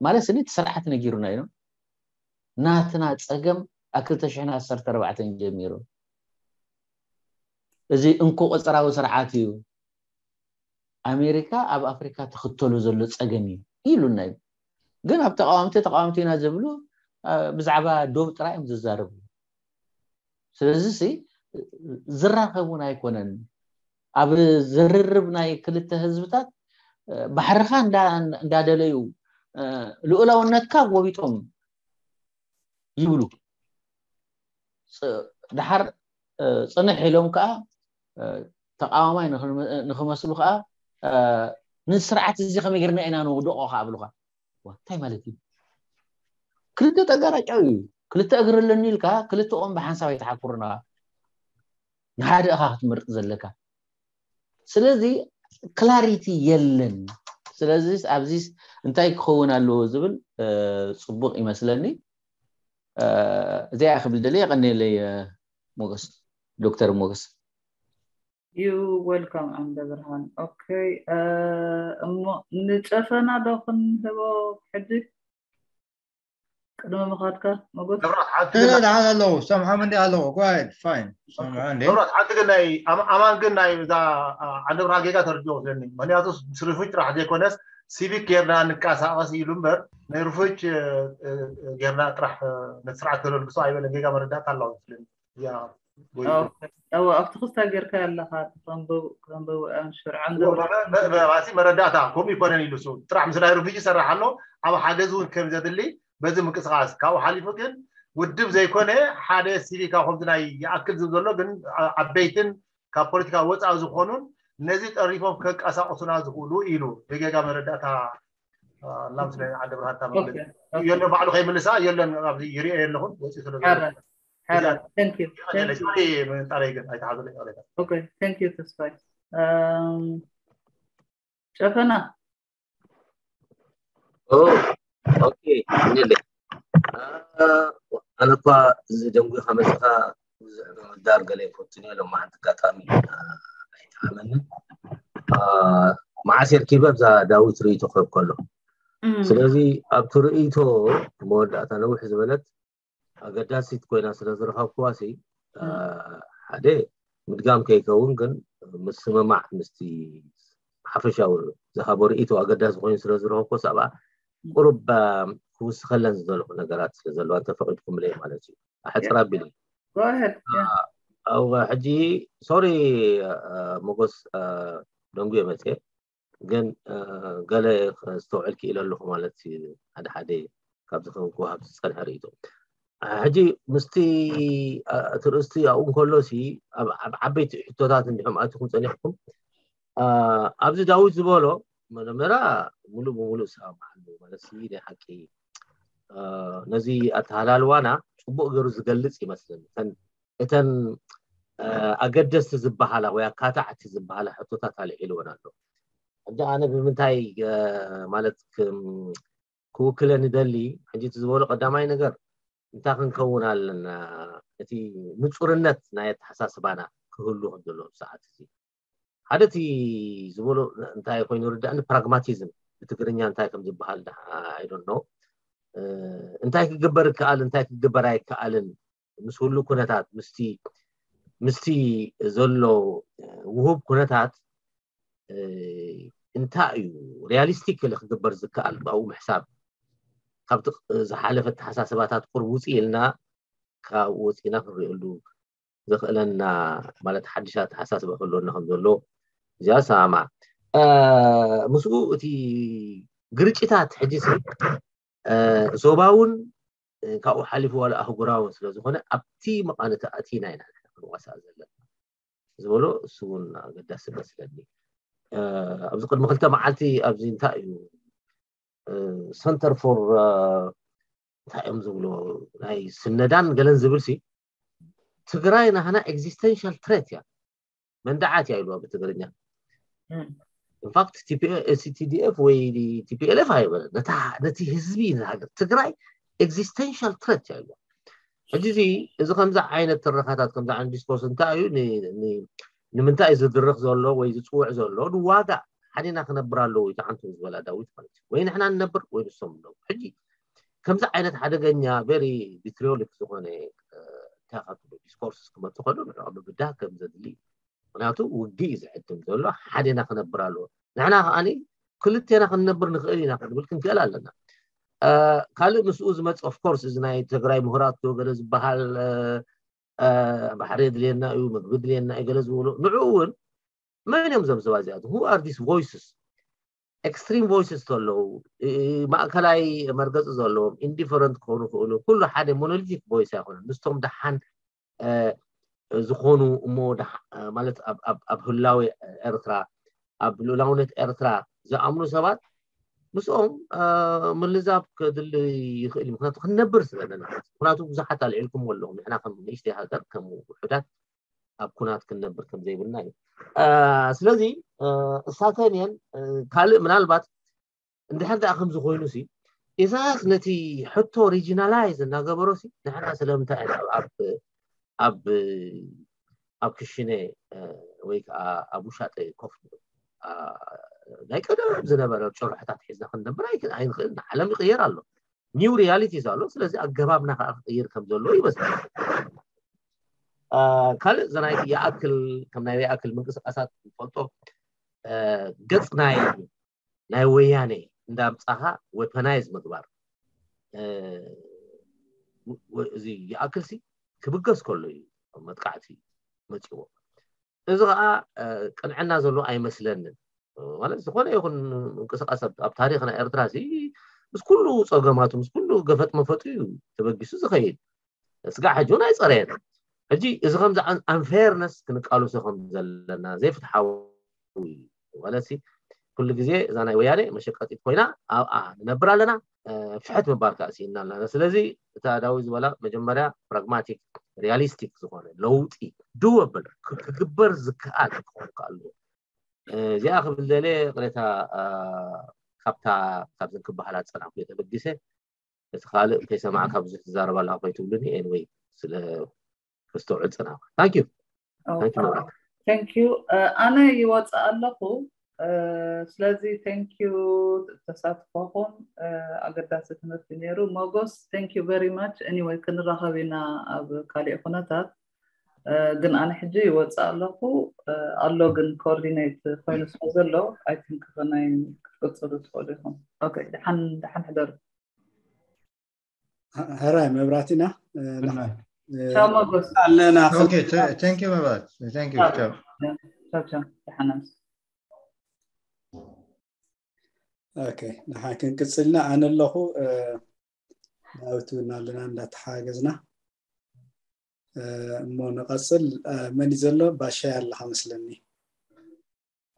ማለት ስኒ እቲ ስርዓት ነጊሩና እዩ ናትና ፀገም ኣብ ክልተ ሽሕን ዓሰርተ ኣርባዕተን ጀሚሩ እዚ እንኮ ቆፀራዊ ስርዓት እዩ። ኣሜሪካ ኣብ ኣፍሪካ ትኽተሎ ዘሎ ፀገም እዩ ኢሉና እዩ። ግን ኣብ ተቃዋምቲ ተቃዋምቲ ኢና ዝብሉ ብዛዕባ ዶብ ጥራይ እዮም ዝዛረቡ። ስለዚ ዝራኸቡን ኣይኮነን። ኣብ ዝርርብ ናይ ክልተ ህዝብታት ባሕርኻ እንዳደለዩ ልኡላውነትካ ጎቢጦም ይብሉ። ድሓር ፅንሕ ኢሎም ከዓ ተቃዋማይ ንክመስሉ ከዓ ንስርዓት እዚ ከመይ ጌርና ኢና ንውድቆ ከዓ ኣብሉካ። እንታይ ማለት እዩ? ክልተ ጠጋራጫው እዩ። ክልተ እግሪ ኣለኒ ኢልካ ክልተኦም ብሓንሳብ ኣይተሓኩርና። ንሓደ እኻ ክትመርጥ ዘለካ። ስለዚ ክላሪቲ የለን። ስለዚ ኣብዚ እንታይ ክኸውን ኣለዎ ዝብል ፅቡቅ ይመስለኒ። እዚኣ ክብል ደለ። የቀንየለይ ሞገስ፣ ዶክተር ሞገስ። You welcome ዓንደ ብርሃን። ኦኬ፣ እሞ ንጨፈና ዶ ክንህቦ ሕጂ? ቅድሚ ምኻድካ ሞገስ። ደሓን ኣለዉ፣ ሰምዖም እንዲ ኣለዉ። Go ahead, fine። ሰምዖም እንዲ። መብራት ሓንቲ ግን ናይ ኣማ- ኣማን ግን ናይ እዛ ዓንደ ብርሃን ጌጋ ተረድኦ ስለኒ። ምክንያቱ ስሪፉጅ ጥራሕ ዘይኮነስ ሲቪክ ጌርና ንንቀሳቀስ ኢሉ እምበር ናይ ሪፉጅ ጌርና ጥራሕ ነቲ ስርዓት ተለግሶ ኣይበለን። ጌጋ መረዳእታ ኣለዎ ስለኒ። እዋ ኣብቲ ክስታ ጌርካ ኣለካ። ተንበቡ ኣንሽር ዓንደ ብርሃን ባሲ መረዳእታ ከምኡ ይኮነን ኢሉ እሱ ጥራሕ ምስ ናይ ሪፉጅ ይሰርሕ ኣሎ። ኣብ ሓገዝ እውን ከም ዘድሊ በዚ ምንቅስቃስ ካብኡ ሓሊፉ ግን ውድብ ዘይኮነ ሓደ ሲቪካ ከምዚ ናይ ይኣክል ዝብል ዘሎ ግን ዓበይትን ካብ ፖለቲካ ወፃኢ ዝኾኑን ነዚ ጠሪፎም ከንቀሳቅሱና ዝኽእሉ ኢሉ ብጌጋ መረዳእታ ላምስለ ዓንደ ብርሃንታ መግለፂ የለን። ባዕሉ ከይምልሳ የለን ኣብዚ ይሪኦ የለኹን ወፂ ስለ ዘሎ ሓራ ሓራ thank you thank you ምንጣረይ ግን ኣይተሓዘለ ይቕሬታ okay thank you ተስፋይ ጨፈና ኦኬ እንዴ ኣነ እኳ እዚ ደንጉ ከመፅካ ብዙሕ ምዳር ገለ ይፈትን እዮም። ሓንቲ ኣጋጣሚ ኣይተሓመንን መዓስ የርኪበ ብዛ ዳዊት ርእይቶ ክህብ ከሎ ስለዚ ኣብቲ ርእይቶ መወዳእታ ነውሕ ዝበለት ኣገዳሲት ኮይና ስለ ዝረኸብኩዋ ሲ ሓደ ምድጋም ከይከውን ግን ምስምማዕ ምስቲ ሓፈሻዊ ዝሃቦ ርእይቶ ኣገዳሲ ኮይኑ ስለ ዝረኸብኩ ሰብኣ ቁሩብ ክውስኸለን ዝደለኹ ነገራት ስለ ዘለዋ እንተፈቂድኩምለይ ማለት እዩ። ኣሕፅር ኣቢል Go ahead. ኣብ ሕጂ ሶሪ ሞጎስ ደንጉ የመፅየ ግን ገለ ክስተውዕል ክኢለ ኣለኹ ማለት ሓደ ሓደ ካብዚ ክወሃብ ዝፀንሐ ርእይቶ ሕጂ ምስቲ እቲ ርእስቲ ኣብኡ እንከሎ ሲ ኣብ ዓበይቲ ሕቶታት እንዲሖም ኣትኹም ፀኒሕኩም ኣብዚ ዳዊት ዝበሎ መጀመርያ ሙሉእ ብሙሉእ ሰማማዓሉ ማለት ናይ ሓቂ ነዚ ኣተሃላልዋና ፅቡቅ ገይሩ ዝገልፅ ይመስለኒ። እተን ኣገደስቲ ዝበሃላ ወይ ኣካታዕቲ ዝበሃላ ሕቶታት ኣልዒልወን ኣሎ። ሕጂ ኣነ ብምንታይ ማለት ክውክለ ንደሊ ሕጂ እቲ ዝበሎ ቀዳማይ ነገር እንታይ ክንከውን ኣለና እቲ ንፁርነት ናይ ኣተሓሳስባና ክህሉ ከም ዘለዎ ሰዓት እዚ ሓደ እቲ ዝበሎ እንታይ ኮይኑ ርዳእኒ ፕራግማቲዝም ብትግርኛ እንታይ ከም ዝበሃል ኣይዶኖ እንታይ ክግበር ይከኣል እንታይ ክግበር ኣይከኣልን ምስ ሁሉ ኩነታት ምስቲ ምስቲ ዘሎ ውሁብ ኩነታት እንታይ እዩ ሪያሊስቲክ ክግበር ዝከኣል ብኣኡ ምሕሳብ ካብቲ ዝሓለፈ ኣተሓሳስባታት ቁርብ ውፅእ ኢልና ካብ ወፂና ክንሪእሉ ዘኽእለና ማለት ሓድሽ ኣተሓሳስባ ክህልወና ከም ዘሎ እዚኣ ሰማማ ምስኡ እቲ ግርጭታት ሕጂ ዞባውን ካብኡ ሓሊፉ ዋላ ኣህጉራውን ስለ ዝኾነ ኣብቲ መቓንተ ኣቲና ኢና ክንዋሳእ ዘለና ዝበሎ እሱ እውን ኣገዳሲ መስለኒ። ኣብዚ ቅድሚ ክልተ መዓልቲ ኣብዚ እንታይ እዩ ሰንተር ፎር እንታይ እዮም ዝብሎ ናይ ስነዳን ገለን ዝብል ሲ ትግራይ ናህና ኤግዚስተንሻል ትሬት እያ መንደዓት እያ ኢልዋ ብትግርኛ ኢንፋክት ቲፒኤፍ ወይ ቲፒኤልኤፍ ኣይበለ ነቲ ህዝቢ ሃገር ትግራይ ኤግዚስተንሻል ትሬት እያ ኢልዋ ሕጂ እዚ እዚ ከምዚ ዓይነት ትረኻታት ከምዚ ዓይነት ዲስኮርስ እንታይ እዩ ንምንታይ እዩ ዝድርኽ ዘሎ ወይ ዝፅውዕ ዘሎ ንዋጋ ሓዲና ክነብር ኣለዎ እዩ ተዓንቱ ዝበላ ዳዊት ማለት እዩ ወይ ንሕና ንነብር ወይ ንሶም ኣለዉ ሕጂ ከምዚ ዓይነት ሓደገኛ ቨሪ ቪትሪዮሊክ ዝኾነ እንታይ ዲስኮርስ ክመፁ ከሎ ንዕኦም ምብዳህ ከም ዘድሊ ምክንያቱ ውግእ እዩ ዝዕድም ዘሎ። ሓዴና ክነብር ኣለዎ። ንሕና ከዓኒ ክልቴና ክንነብር ንኽእል ኢና ክንብል ክንክእል ኣለና። ካልእ ምስኡ ዝመፅ ኦፍኮርስ እዚ ናይ ትግራይ ምሁራት ዶ ገለ ዝበሃል ባሕሪ የድልየና እዩ፣ ምግቢ ድልየና እዩ ገለ ዝብሉ፣ ንዕኡ እውን መን እዮም ዘምዝባ እዚኣቶም? Who are these voices? Extreme voices ተለዉ፣ ማእከላይ መርገፂ ዘለዎም ኢንዲፈረንት ክኾኑ ክእሉ፣ ኩሉ ሓደ ሞኖሊቲክ ቮይስ ኣይኮነን። ምስቶም ደሓን ዝኾኑ እሞ ማለት ኣብ ህላዊ ኤርትራ፣ ኣብ ልኡላውነት ኤርትራ ዝኣምኑ ሰባት ምስኦም ምልዛብ ክድሊ ይኽእል እዩ። ምክንያቱ ክንነብር ስለለና፣ ምክንያቱ ብዙሓት ኣልዒልኩም ኣለኹም። ንሕና ከም ንእሽተይ ሃገር ከም ውሑዳት ኣብ ኩናት ክንነብር ከም ዘይብልና እዩ። ስለዚ እሳተን እየን። ካልእ ምናልባት እንድሕር ደኣ ከምዚ ኮይኑ ሲ ኢሳያስ ነቲ ሕቶ ሪጂናላይዝ እናገበሮ ሲ ንሕና ስለምንታይ ኢና ኣብ ኣብ ኣብ ክሽነ ወይ ከዓ ኣብ ውሻጠ ኮፍ ናይ ቀደም ዝነበረ ጭርሖታት ሒዝና ክንነብር ኣይንኽእልን። ዓለም ይቕየር ኣሎ፣ ኒው ሪያሊቲስ ኣሎ። ስለዚ ኣገባብና ከዓ ክቕይር ከም ዘለዎ ይመስል። ካልእ ዘናይ ይኣክል ከም ናይ ይኣክል ምንቅስቃሳት ንፈልጦ ገጽ ናይ ናይ ወያኔ እንዳምጻኻ ዌፐናይዝ ምግባር እዚ ይኣክልሲ ክብገስ ከሎ እዩ መጥቃዕቲ መጺዎ። እዚ ከዓ ቅንዕና ዘሎ ኣይመስለንን። ማለት ዝኾነ ይኹን ምንቅስቃስ ኣብ ታሪኽ ናይ ኤርትራ ሲ ምስ ኩሉ ፀገማቱ ምስ ኩሉ ገፈጥ መፈጡ እዩ ተበጊሱ ዝኸይድ። ስጋዕ ሕጂ እውን ኣይፀረየን። ሕጂ እዚ ከምዚ ኣንፌርነስ ክንቃልሶ ከም ዘለና ዘይፍትሓዊ ማለት ኩሉ ግዜ እዛ ናይ ወያኔ መሸቀጢት ኮይና ኣብኣ ንነብር ኣለና። ፍሕት ምባል ከዓ ስኢና ኣለና። ስለዚ እታ ዳዊ ዝበላ መጀመርያ ፕራግማቲክ ሪያሊስቲክ ዝኾነ ለውጢ ድወብል ክግበር ዝከኣል ክኸውን ከኣሉ እዚኣ ክብል ደለ ቅሬታ ካብታ ካብዘን ክበሃላ ፀናኩ ተበጊሰ እቲ ካልእ ከይሰማዕካ ብዙሕ ትዛረብ ኣለካ ኮይትብሉኒ። ኤንወይ ስለ ከስተውዕል ጸናሕኩ። ታንክ ዩ። ታንክ ዩ መብራት። Thank you። ኣነ ይወፅእ ኣለኹ። ስለዚ thank you ተሳትፎኹም ኣገዳሲ ትምህርቲ ነይሩ። ሞጎስ thank you very much። Anyway ክንራኸብ ኢና ኣብ ካሊእ ኩነታት። ግን ኣነ ሕጂ ይወፅእ ኣለኹ። ኣሎ ግን ኮኦርዲኔት ኮይኑ ስለ ዘሎ I think ናይ ክትቅፅሉ ትኽእሉ ኢኹም። Okay፣ ደሓን ደሓን ሕደሩ። ሕራይ መብራህትና ቻው ሞጎስ ኣለና። Thank you መብራት። Thank you። ቻው ቻው። ደሓን ኣምስ። Okay፣ ንሓ ክንቅጽልና ኣነ ኣለኹ። ዳዊት እውን ኣለና እንዳተሓጋገዝና እሞ ንቐጽል። መን እዩ ዘሎ? ባሻይ ኣለኻ መስለኒ።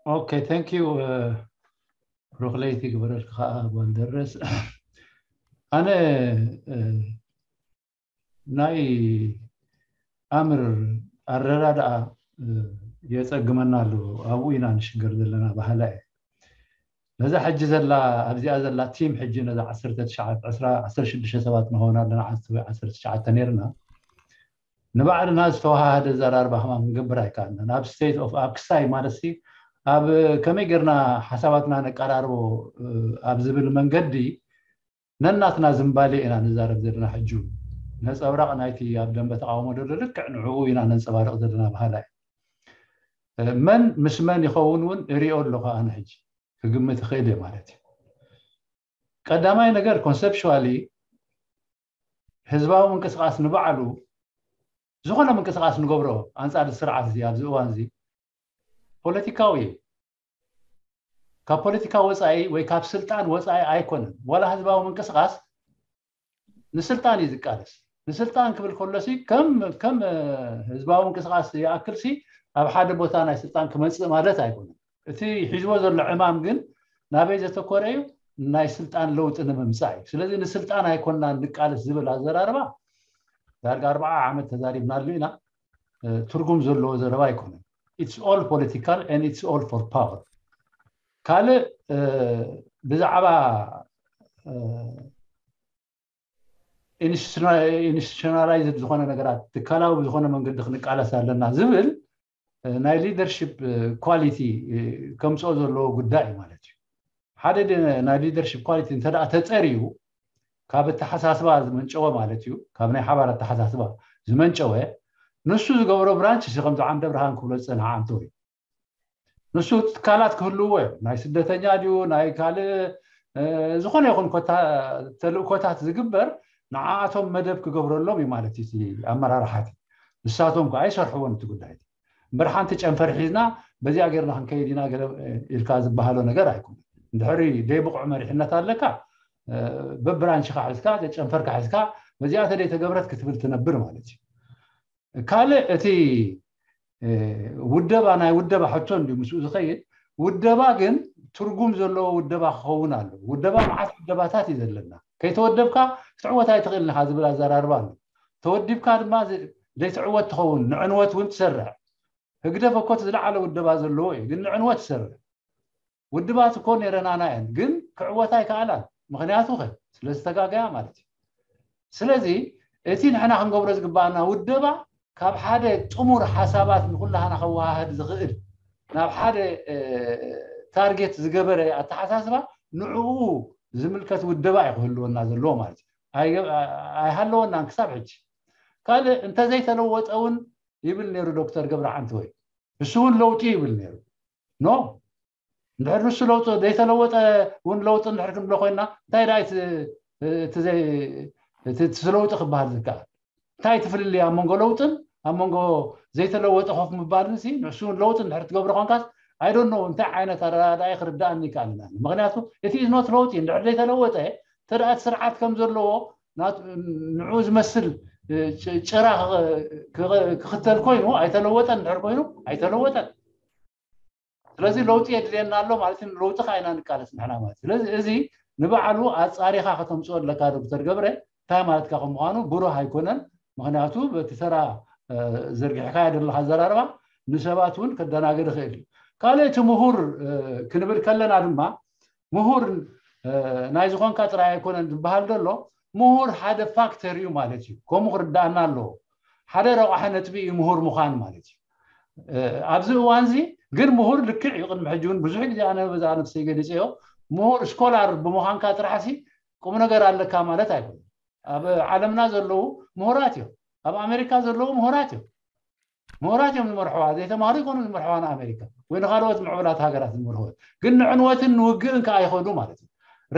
Okay, thank you። ብሩኽ ለይቲ ግበረልካ ከዓ ጓል ደረስ። ኣነ ናይ ኣምር ኣረዳድኣ የፀግመና ኣሎ። ኣብኡ ኢና ንሽገር ዘለና ባህላ እየ። ነዛ ሕጂ ዘላ ኣብዚኣ ዘላ ቲም ሕጂ ነዛ ዓሰርተ ትሽዓተ ዓሰርተ ሽዱሽተ ሰባት ንኸውን ኣለና ዓሰርተ ትሽዓተ ነርና። ንባዕልና ዝተዋሃደ ዘራርባ ከማ ክንገብር ኣይከኣልናን። ኣብ ስቴት ኦፍ ኣብ ክሳይ ማለት ሲ ኣብ ከመይ ጌርና ሓሳባትና ነቀራርቦ ኣብ ዝብል መንገዲ ነናትና ዝምባሌ ኢና ንዛረብ ዘለና። ሕጂ ነፀብራቕ ናይቲ ኣብ ደንበ ተቃውሞ ዘሎ ልክዕ ንዕኡ ኢና ነንፀባርቕ ዘለና ባህላ እዩ። መን ምስ መን ይኸውን እውን እሪኦ ኣለኹ ኣነ ሕጂ ክግምት ይኽእል እየ ማለት እዩ። ቀዳማይ ነገር ኮንሰፕሽዋሊ ህዝባዊ ምንቅስቃስ ንባዕሉ ዝኾነ ምንቅስቃስ ንገብሮ ኣንፃር ስርዓት እዚ ኣብዚ እዋን እዚ ፖለቲካዊ እዩ። ካብ ፖለቲካ ወፃኢ ወይ ካብ ስልጣን ወፃኢ ኣይኮነን። ዋላ ህዝባዊ ምንቅስቃስ ንስልጣን እዩ ዝቃለስ። ንስልጣን ክብል ከሎሲ ከም ከም ህዝባዊ ምንቅስቃስ ይኣክልሲ ኣብ ሓደ ቦታ ናይ ስልጣን ክመፅእ ማለት ኣይኮነን። እቲ ሒዝዎ ዘሎ ዕማም ግን ናበይ ዘተኮረ እዩ? ናይ ስልጣን ለውጢ ንምምፃእ እዩ። ስለዚ ንስልጣን ኣይኮንና ንቃለስ ዝብል ኣዘራርባ ዳርጋ ኣርባዓ ዓመት ተዛሪብናሉ ኢና። ትርጉም ዘለዎ ዘረባ ኣይኮነን። It's all political and it's all for power። ካልእ ብዛዕባ ኢንስቲቱሽናላይዝድ ዝኾነ ነገራት ትካላዊ ብዝኾነ መንገዲ ክንቃለስ ኣለና ዝብል ናይ ሊደርሽፕ ኳሊቲ ከምፅኦ ዘለዎ ጉዳይ እዩ ማለት እዩ። ሓደ ናይ ሊደርሽፕ ኳሊቲ እንተ ተፀርዩ ካብ ኣተሓሳስባ ዝመንጨወ ማለት እዩ፣ ካብ ናይ ሓባር ኣተሓሳስባ ዝመንጨወ ንሱ ዝገብሮ ብራንች እዚ ከምዚ ዓምደ ብርሃን ክብሎ ዝፀንሐ ዓንቶ እዩ። ንሱ ትካላት ክህልዎ እዮም። ናይ ስደተኛ ድዩ ናይ ካልእ ዝኾነ ይኹን ኮታ ተልእኮታት ዝግበር ንዓኣቶም መደብ ክገብረሎም እዩ ማለት እዩ ኣመራርሓት። ንሳቶም ከዓ ይሰርሕዎን እቲ ጉዳይ። እምበር ሓንቲ ጨንፈር ሒዝና በዚኣ ገርና ክንከይድ ኢና ኢልካ ዝበሃሎ ነገር ኣይኮነ። እንድሕሪ ደይብቑዕ መሪሕነት ኣለካ በብራንሽካ ሒዝካ ጨንፈርካ ሒዝካ በዚኣ ተደይተገብረት ክትብል ትነብር ማለት እዩ። ካልእ እቲ ውደባ ናይ ውደባ ሕቶ እንዲ ምስኡ ዝኸይድ ውደባ ግን ትርጉም ዘለዎ ውደባ ክኸውን ኣሎ። ውደባ መዓት ውደባታት እዩ ዘለና። ከይተወደብካ ክትዕወት ኣይትኽእልን ኢኻ ዝብል ኣዘራርባ ኣሎ። ተወዲብካ ድማ ዘይትዕወት ትኸውን፣ ንዕንወት እውን ትሰርሕ። ህግደፍ እኮ እቲ ዝለዓለ ውደባ ዘለዎ እዩ፣ ግን ንዕንወት ትሰርሕ። ውድባት እኮ ነይረናና እየን፣ ግን ክዕወታ ኣይከኣላን። ምኽንያቱ ከ ስለ ዝተጋገያ ማለት እዩ። ስለዚ እቲ ንሕና ክንገብሮ ዝግባኣና ውደባ ካብ ሓደ ጥሙር ሓሳባት ንኩላህና ከወሃህድ ዝኽእል ናብ ሓደ ታርጌት ዝገበረ ኣተሓሳስባ ንዕኡ ዝምልከት ውደባ እዩ ክህልወና ዘለዎ ማለት እዩ። ኣይሃለወናን ክሳብ ሕጂ። ካልእ እንተዘይተለወጠ እውን ይብል ነይሩ ዶክተር ገብረ ዓንተወይ። እሱ እውን ለውጢ ይብል ነይሩ። ኖ እንድሕር ንሱ ለውጢ ዘይተለወጠ እውን ለውጢ እንድሕር ክንብሎ ኮይና እንታይ ደኣ እቲ ለውጢ ክበሃል ዝከኣል? እንታይ ትፍልልያ ኣብ መንጎ ለውጥን ኣብ መንጎ ዘይተለወጠ ኮፍ ምባልን ሲ ንሱ እውን ለውጢ እንድሕር ትገብሮ ኮንካስ ኣይዶኖ እንታይ ዓይነት ኣረዳዳኢ ክርዳእኒ ይከኣልና። ምክንያቱ እቲ ኢዝኖት ለውጢ እንድሕር ዘይተለወጠ እንተደኣ እቲ ስርዓት ከም ዘለዎ ንዑ ዝመስል ጭራ ክኽተል ኮይኑ ኣይተለወጠን እንድሕር ኮይኑ ኣይተለወጠን። ስለዚ ለውጢ የድልየና ኣሎ ማለት እዩ። ለውጢ ከዓ ኢና ንቃለስ ንሕና ማለት ስለዚ እዚ ንባዕሉ ኣፃሪኻ ከተምፅኦ ኣለካ ዶክተር ገብረ እንታይ ማለትካ ከም ምዃኑ ብሩህ ኣይኮነን። ምክንያቱ በቲ ተራ ዘርጊሕካ ዘለካ ኣዘራርባ ንሰባት እውን ከደናገር ይኽእል እዩ። ካልእ እቲ ምሁር ክንብል ከለና ድማ ምሁር ናይ ዝኾንካ ጥራይ ኣይኮነን ዝበሃል ዘሎ ምሁር ሓደ ፋክተር እዩ ማለት እዩ። ከምኡ ክርዳእና ኣለዎ። ሓደ ረቋሒ ነጥቢ እዩ ምሁር ምዃን ማለት እዩ። ኣብዚ እዋን እዚ ግን ምሁር ልክዕ እዩ። ቅድሚ ሕጂ እውን ብዙሕ ግዜ ኣነ በዛ ነብሰይ ገሊፀዮ ምሁር ስኮላር ብምዃንካ ጥራሕ ሲ ቁም ነገር ኣለካ ማለት ኣይኮነ። ኣብ ዓለምና ዘለዉ ምሁራት እዮም። ኣብ ኣሜሪካ ዘለዉ ምሁራት እዮም። ምሁራት እዮም ዝመርሕዋ። ዘይተማሃሩ ይኮኑ ዝመርሕዋ ንኣሜሪካ ወይ ንካልኦት ምዕቡላት ሃገራት ዝመርሕወ። ግን ንዕንወትን ንውግእን ከዓ ይኸዱ ማለት እዩ።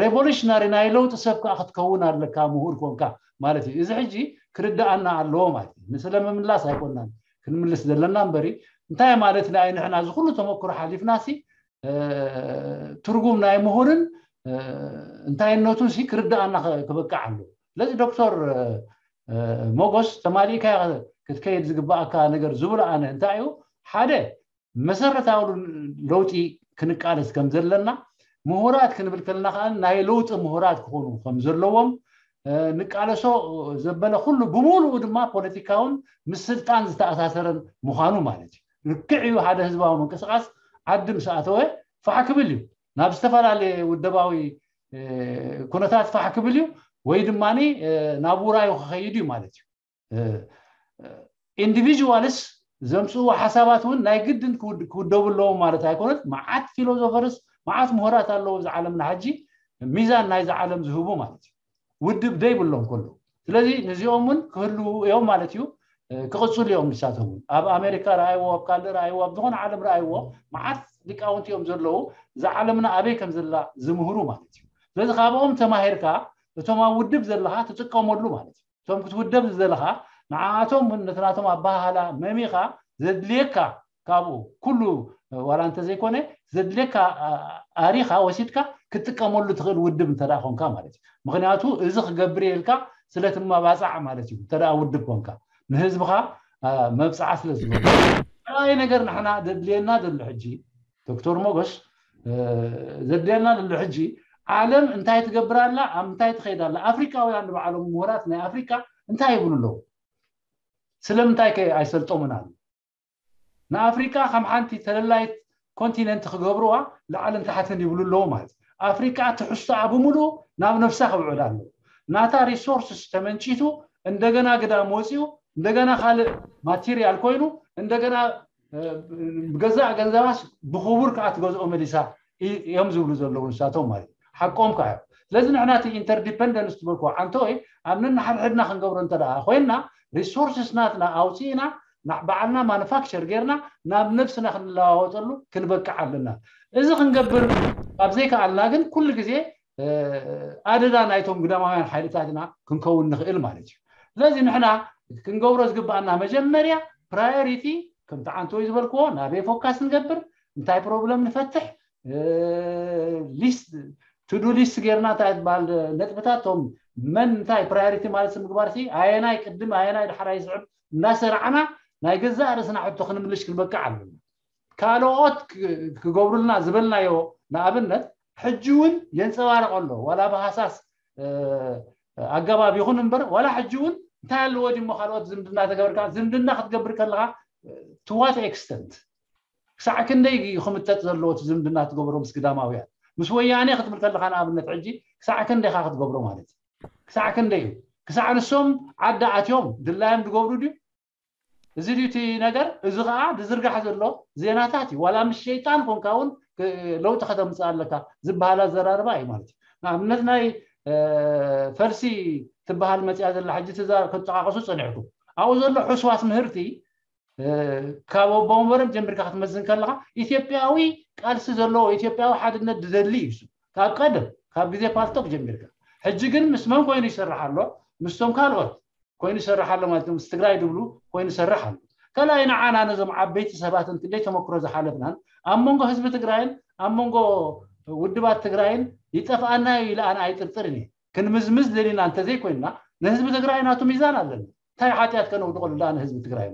ሬቮሉሽናሪ ናይ ለውጢ ሰብ ከዓ ክትከውን ኣለካ ምሁር ኮንካ ማለት እዩ። እዚ ሕጂ ክርዳኣና ኣለዎ ማለት እዩ። ንስለ ምምላስ ኣይኮናን ክንምልስ ዘለና እምበሪ እንታይ ማለት ንኣይ ንሕና እዚ ኩሉ ተመክሮ ሓሊፍናሲ ትርጉም ናይ ምሁርን እንታይነቱን ሲ ክርዳኣና ክበቃዕ ኣለዎ። ስለዚ ዶክተር ሞጎስ ተማሊእካ ክትከይድ ዝግባኣካ ነገር ዝብሎ ኣነ እንታይ እዩ ሓደ መሰረታዊ ለውጢ ክንቃለስ ከም ዘለና ምሁራት ክንብል ከለና ከዓ ናይ ለውጢ ምሁራት ክኾኑ ከም ዘለዎም ንቃለሶ ዘበለ ኩሉ ብምሉኡ ድማ ፖለቲካውን ምስ ስልጣን ዝተኣሳሰረን ምዃኑ ማለት እዩ። ልክዕ እዩ ሓደ ህዝባዊ ምንቅስቃስ ዓዲ ምስ ኣተወ ፋሕ ክብል እዩ ናብ ዝተፈላለየ ውደባዊ ኩነታት ፋሕ ክብል እዩ ወይ ድማ ናብ ውራዩ ክኸይድ እዩ ማለት እዩ። ኢንዲቪጅዋልስ ዘምፅእዎ ሓሳባት እውን ናይ ግድን ክውደቡ ኣለዎም ማለት ኣይኮነት። መዓት ፊሎዞፈርስ መዓት ምሁራት ኣለዉ እዚ ዓለምና ሕጂ ሚዛን ናይዚ ዓለም ዝህቡ ማለት እዩ። ውድብ ደይብሎም ከለዉ ስለዚ ነዚኦም እውን ክህልዉ እዮም ማለት እዩ። ክቕፅሉ እዮም ንሳቶም እውን ኣብ ኣሜሪካ ረኣይዎ ኣብ ካልእ ረኣይዎ ኣብ ዝኾነ ዓለም ረኣይዎ መዓት ሊቃውንቲ እዮም ዘለዉ እዛ ዓለምና ኣበይ ከም ዘላ ዝምህሩ ማለት እዩ። ስለዚ ካብኦም ተማሂርካ እቶም ኣብ ውድብ ዘለካ ትጥቀመሉ ማለት እዩ። እቶም ክትውደብ ዝደለኻ ንዓኣቶም ነቲ ናቶም ኣበሃህላ መሚኻ ዘድልየካ ካብኡ ኩሉ ዋላ እንተዘይኮነ ዘድልየካ ኣሪኻ ወሲድካ ክትጥቀመሉ ትኽእል ውድብ እንተ ኮንካ ማለት እዩ። ምክንያቱ እዚ ክገብር የልካ ስለ ትመባፃዕ ማለት እዩ። እንተ ውድብ ኮንካ ንህዝብኻ መብፅዓ ስለ ዝገብር ራይ ነገር ንሕና ዘድልየና ዘሎ ሕጂ ዶክተር ሞጎስ ዘድልየና ዘሎ ሕጂ ዓለም እንታይ ትገብር ኣላ ኣብ እንታይ ትኸይድ ኣላ ኣፍሪካውያን ንባዕሎም ምሁራት ናይ ኣፍሪካ እንታይ ይብሉ ኣለዉ? ስለምንታይ ከ ኣይሰልጦምን ኣሎ? ንኣፍሪካ ከም ሓንቲ ተለላይት ኮንቲነንት ክገብርዋ ላዕልን ታሕትን ይብሉ ኣለዉ ማለት እዩ። ኣፍሪካ ትሕዝቶኣ ብምሉኡ ናብ ነብሳ ክውዕል ኣለዎ። ናታ ሪሶርስስ ተመንጪቱ እንደገና ግዳም ወፂኡ እንደገና ካልእ ማቴሪያል ኮይኑ እንደገና ብገዛእ ገንዘባስ ብክቡር ከዓ ትገዝኦ መሊሳ እዮም ዝብሉ ዘለዉ ንሳቶም ማለት ሓቆም ከዓ እዮም። ስለዚ ንሕና እቲ ኢንተርዲፐንደንስ ትበልኮ ዓንተወይ ኣብ ነንሓድሕድና ክንገብሮ እንተ ኮይንና ሪሶርስስ ናትና ኣውፅእና ባዕልና ማኑፋክቸር ጌርና ናብ ነብስና ክንለዋወጠሉ ክንበቅዕ ኣለና። እዚ ክንገብር ኣብ ዘይከኣልና ግን ኩሉ ግዜ ኣደዳ ናይቶም ግዳማውያን ሓይልታት ኢና ክንከውን ንኽእል ማለት እዩ። ስለዚ ንሕና ክንገብሮ ዝግባኣና መጀመርያ ፕራዮሪቲ ከምቲ ዓንተወይ ዝበልክዎ ናበይ ፎካስ ንገብር፣ እንታይ ፕሮብለም ንፈትሕ፣ ሊስት ቱዱ ሊስት ጌርና እንታይ ትበሃል ነጥብታቶም መን እንታይ ፕራዮሪቲ ማለት ምግባር ሲ ኣየናይ ቅድም ኣየናይ ድሓር ይስዕብ እናሰራዕና ናይ ገዛእ ርእስና ሕቶ ክንምልሽ ክንበቅዕ ኣለና። ካልኦት ክገብሩልና ዝበልናዮ ንኣብነት ሕጂ እውን የንፀባርቕ ኣሎ ዋላ ብሃሳስ ኣገባብ ይኹን እምበር ዋላ ሕጂ እውን እንታይ ኣለዎ ድሞ ካልኦት ዝምድና ተገበርካ ዝምድና ክትገብር ከለካ to what extent ክሳዕ ክንደይ ክምጠጥ ዘለዎ እቲ ዝምድና ትገብሮ ምስ ግዳማውያን ምስ ወያኔ ክትብል ከለካ ንኣብነት ሕጂ ክሳዕ ክንደይ ኢካ ክትገብሮ ማለት እዩ ክሳዕ ክንደይ እዩ ክሳዕ ንሶም ዓዲ ኣትዮም ድላዮም ዝገብሩ ድዩ እዚ ድዩ እቲ ነገር እዚ ከዓ ዝዝርጋሕ ዘሎ ዜናታት እዩ ዋላ ምስ ሸይጣን ኮንካ እውን ለውጢ ከተምፅእ ኣለካ ዝበሃል ኣዘራርባ እዩ ማለት እዩ ንኣብነት ናይ ፈልሲ ትበሃል መፅያ ዘላ ሕጂ ክትጠቃቀሱ ፀኒሕኩም ኣብኡ ዘሎ ሕስዋስ ምህርቲ ካብ ኣቦ ወንበሮም ጀሚርካ ክትመዝን ከለካ ኢትዮጵያዊ ቃልሲ ዘለዎ ኢትዮጵያዊ ሓድነት ዝደሊ እዩ ካብ ቀደም ካብ ግዜ ፓልቶክ ጀሚርካ ሕጂ ግን ምስ መን ኮይኑ ይሰርሕ ኣሎ ምስቶም ካልኦት ኮይኑ ይሰርሕ ኣሎ ማለት ምስ ትግራይ ድብሉ ኮይኑ ይሰርሕ ኣሎ ከላይ ንዓና ነዞም ዓበይቲ ሰባትን ክንደይ ተመክሮ ዝሓለፍናን ኣብ መንጎ ህዝቢ ትግራይን ኣብ መንጎ ውድባት ትግራይን ይጠፍኣና እዩ ኢለ ኣነ ኣይጥርጥርን እየ ክንምዝምዝ ደሊና እንተዘይኮይንና ንህዝቢ ትግራይ ናቱ ሚዛን ኣለና እንታይ ሓጢኣት ከነውድቐሉ ደኣ ንህዝቢ ትግራይ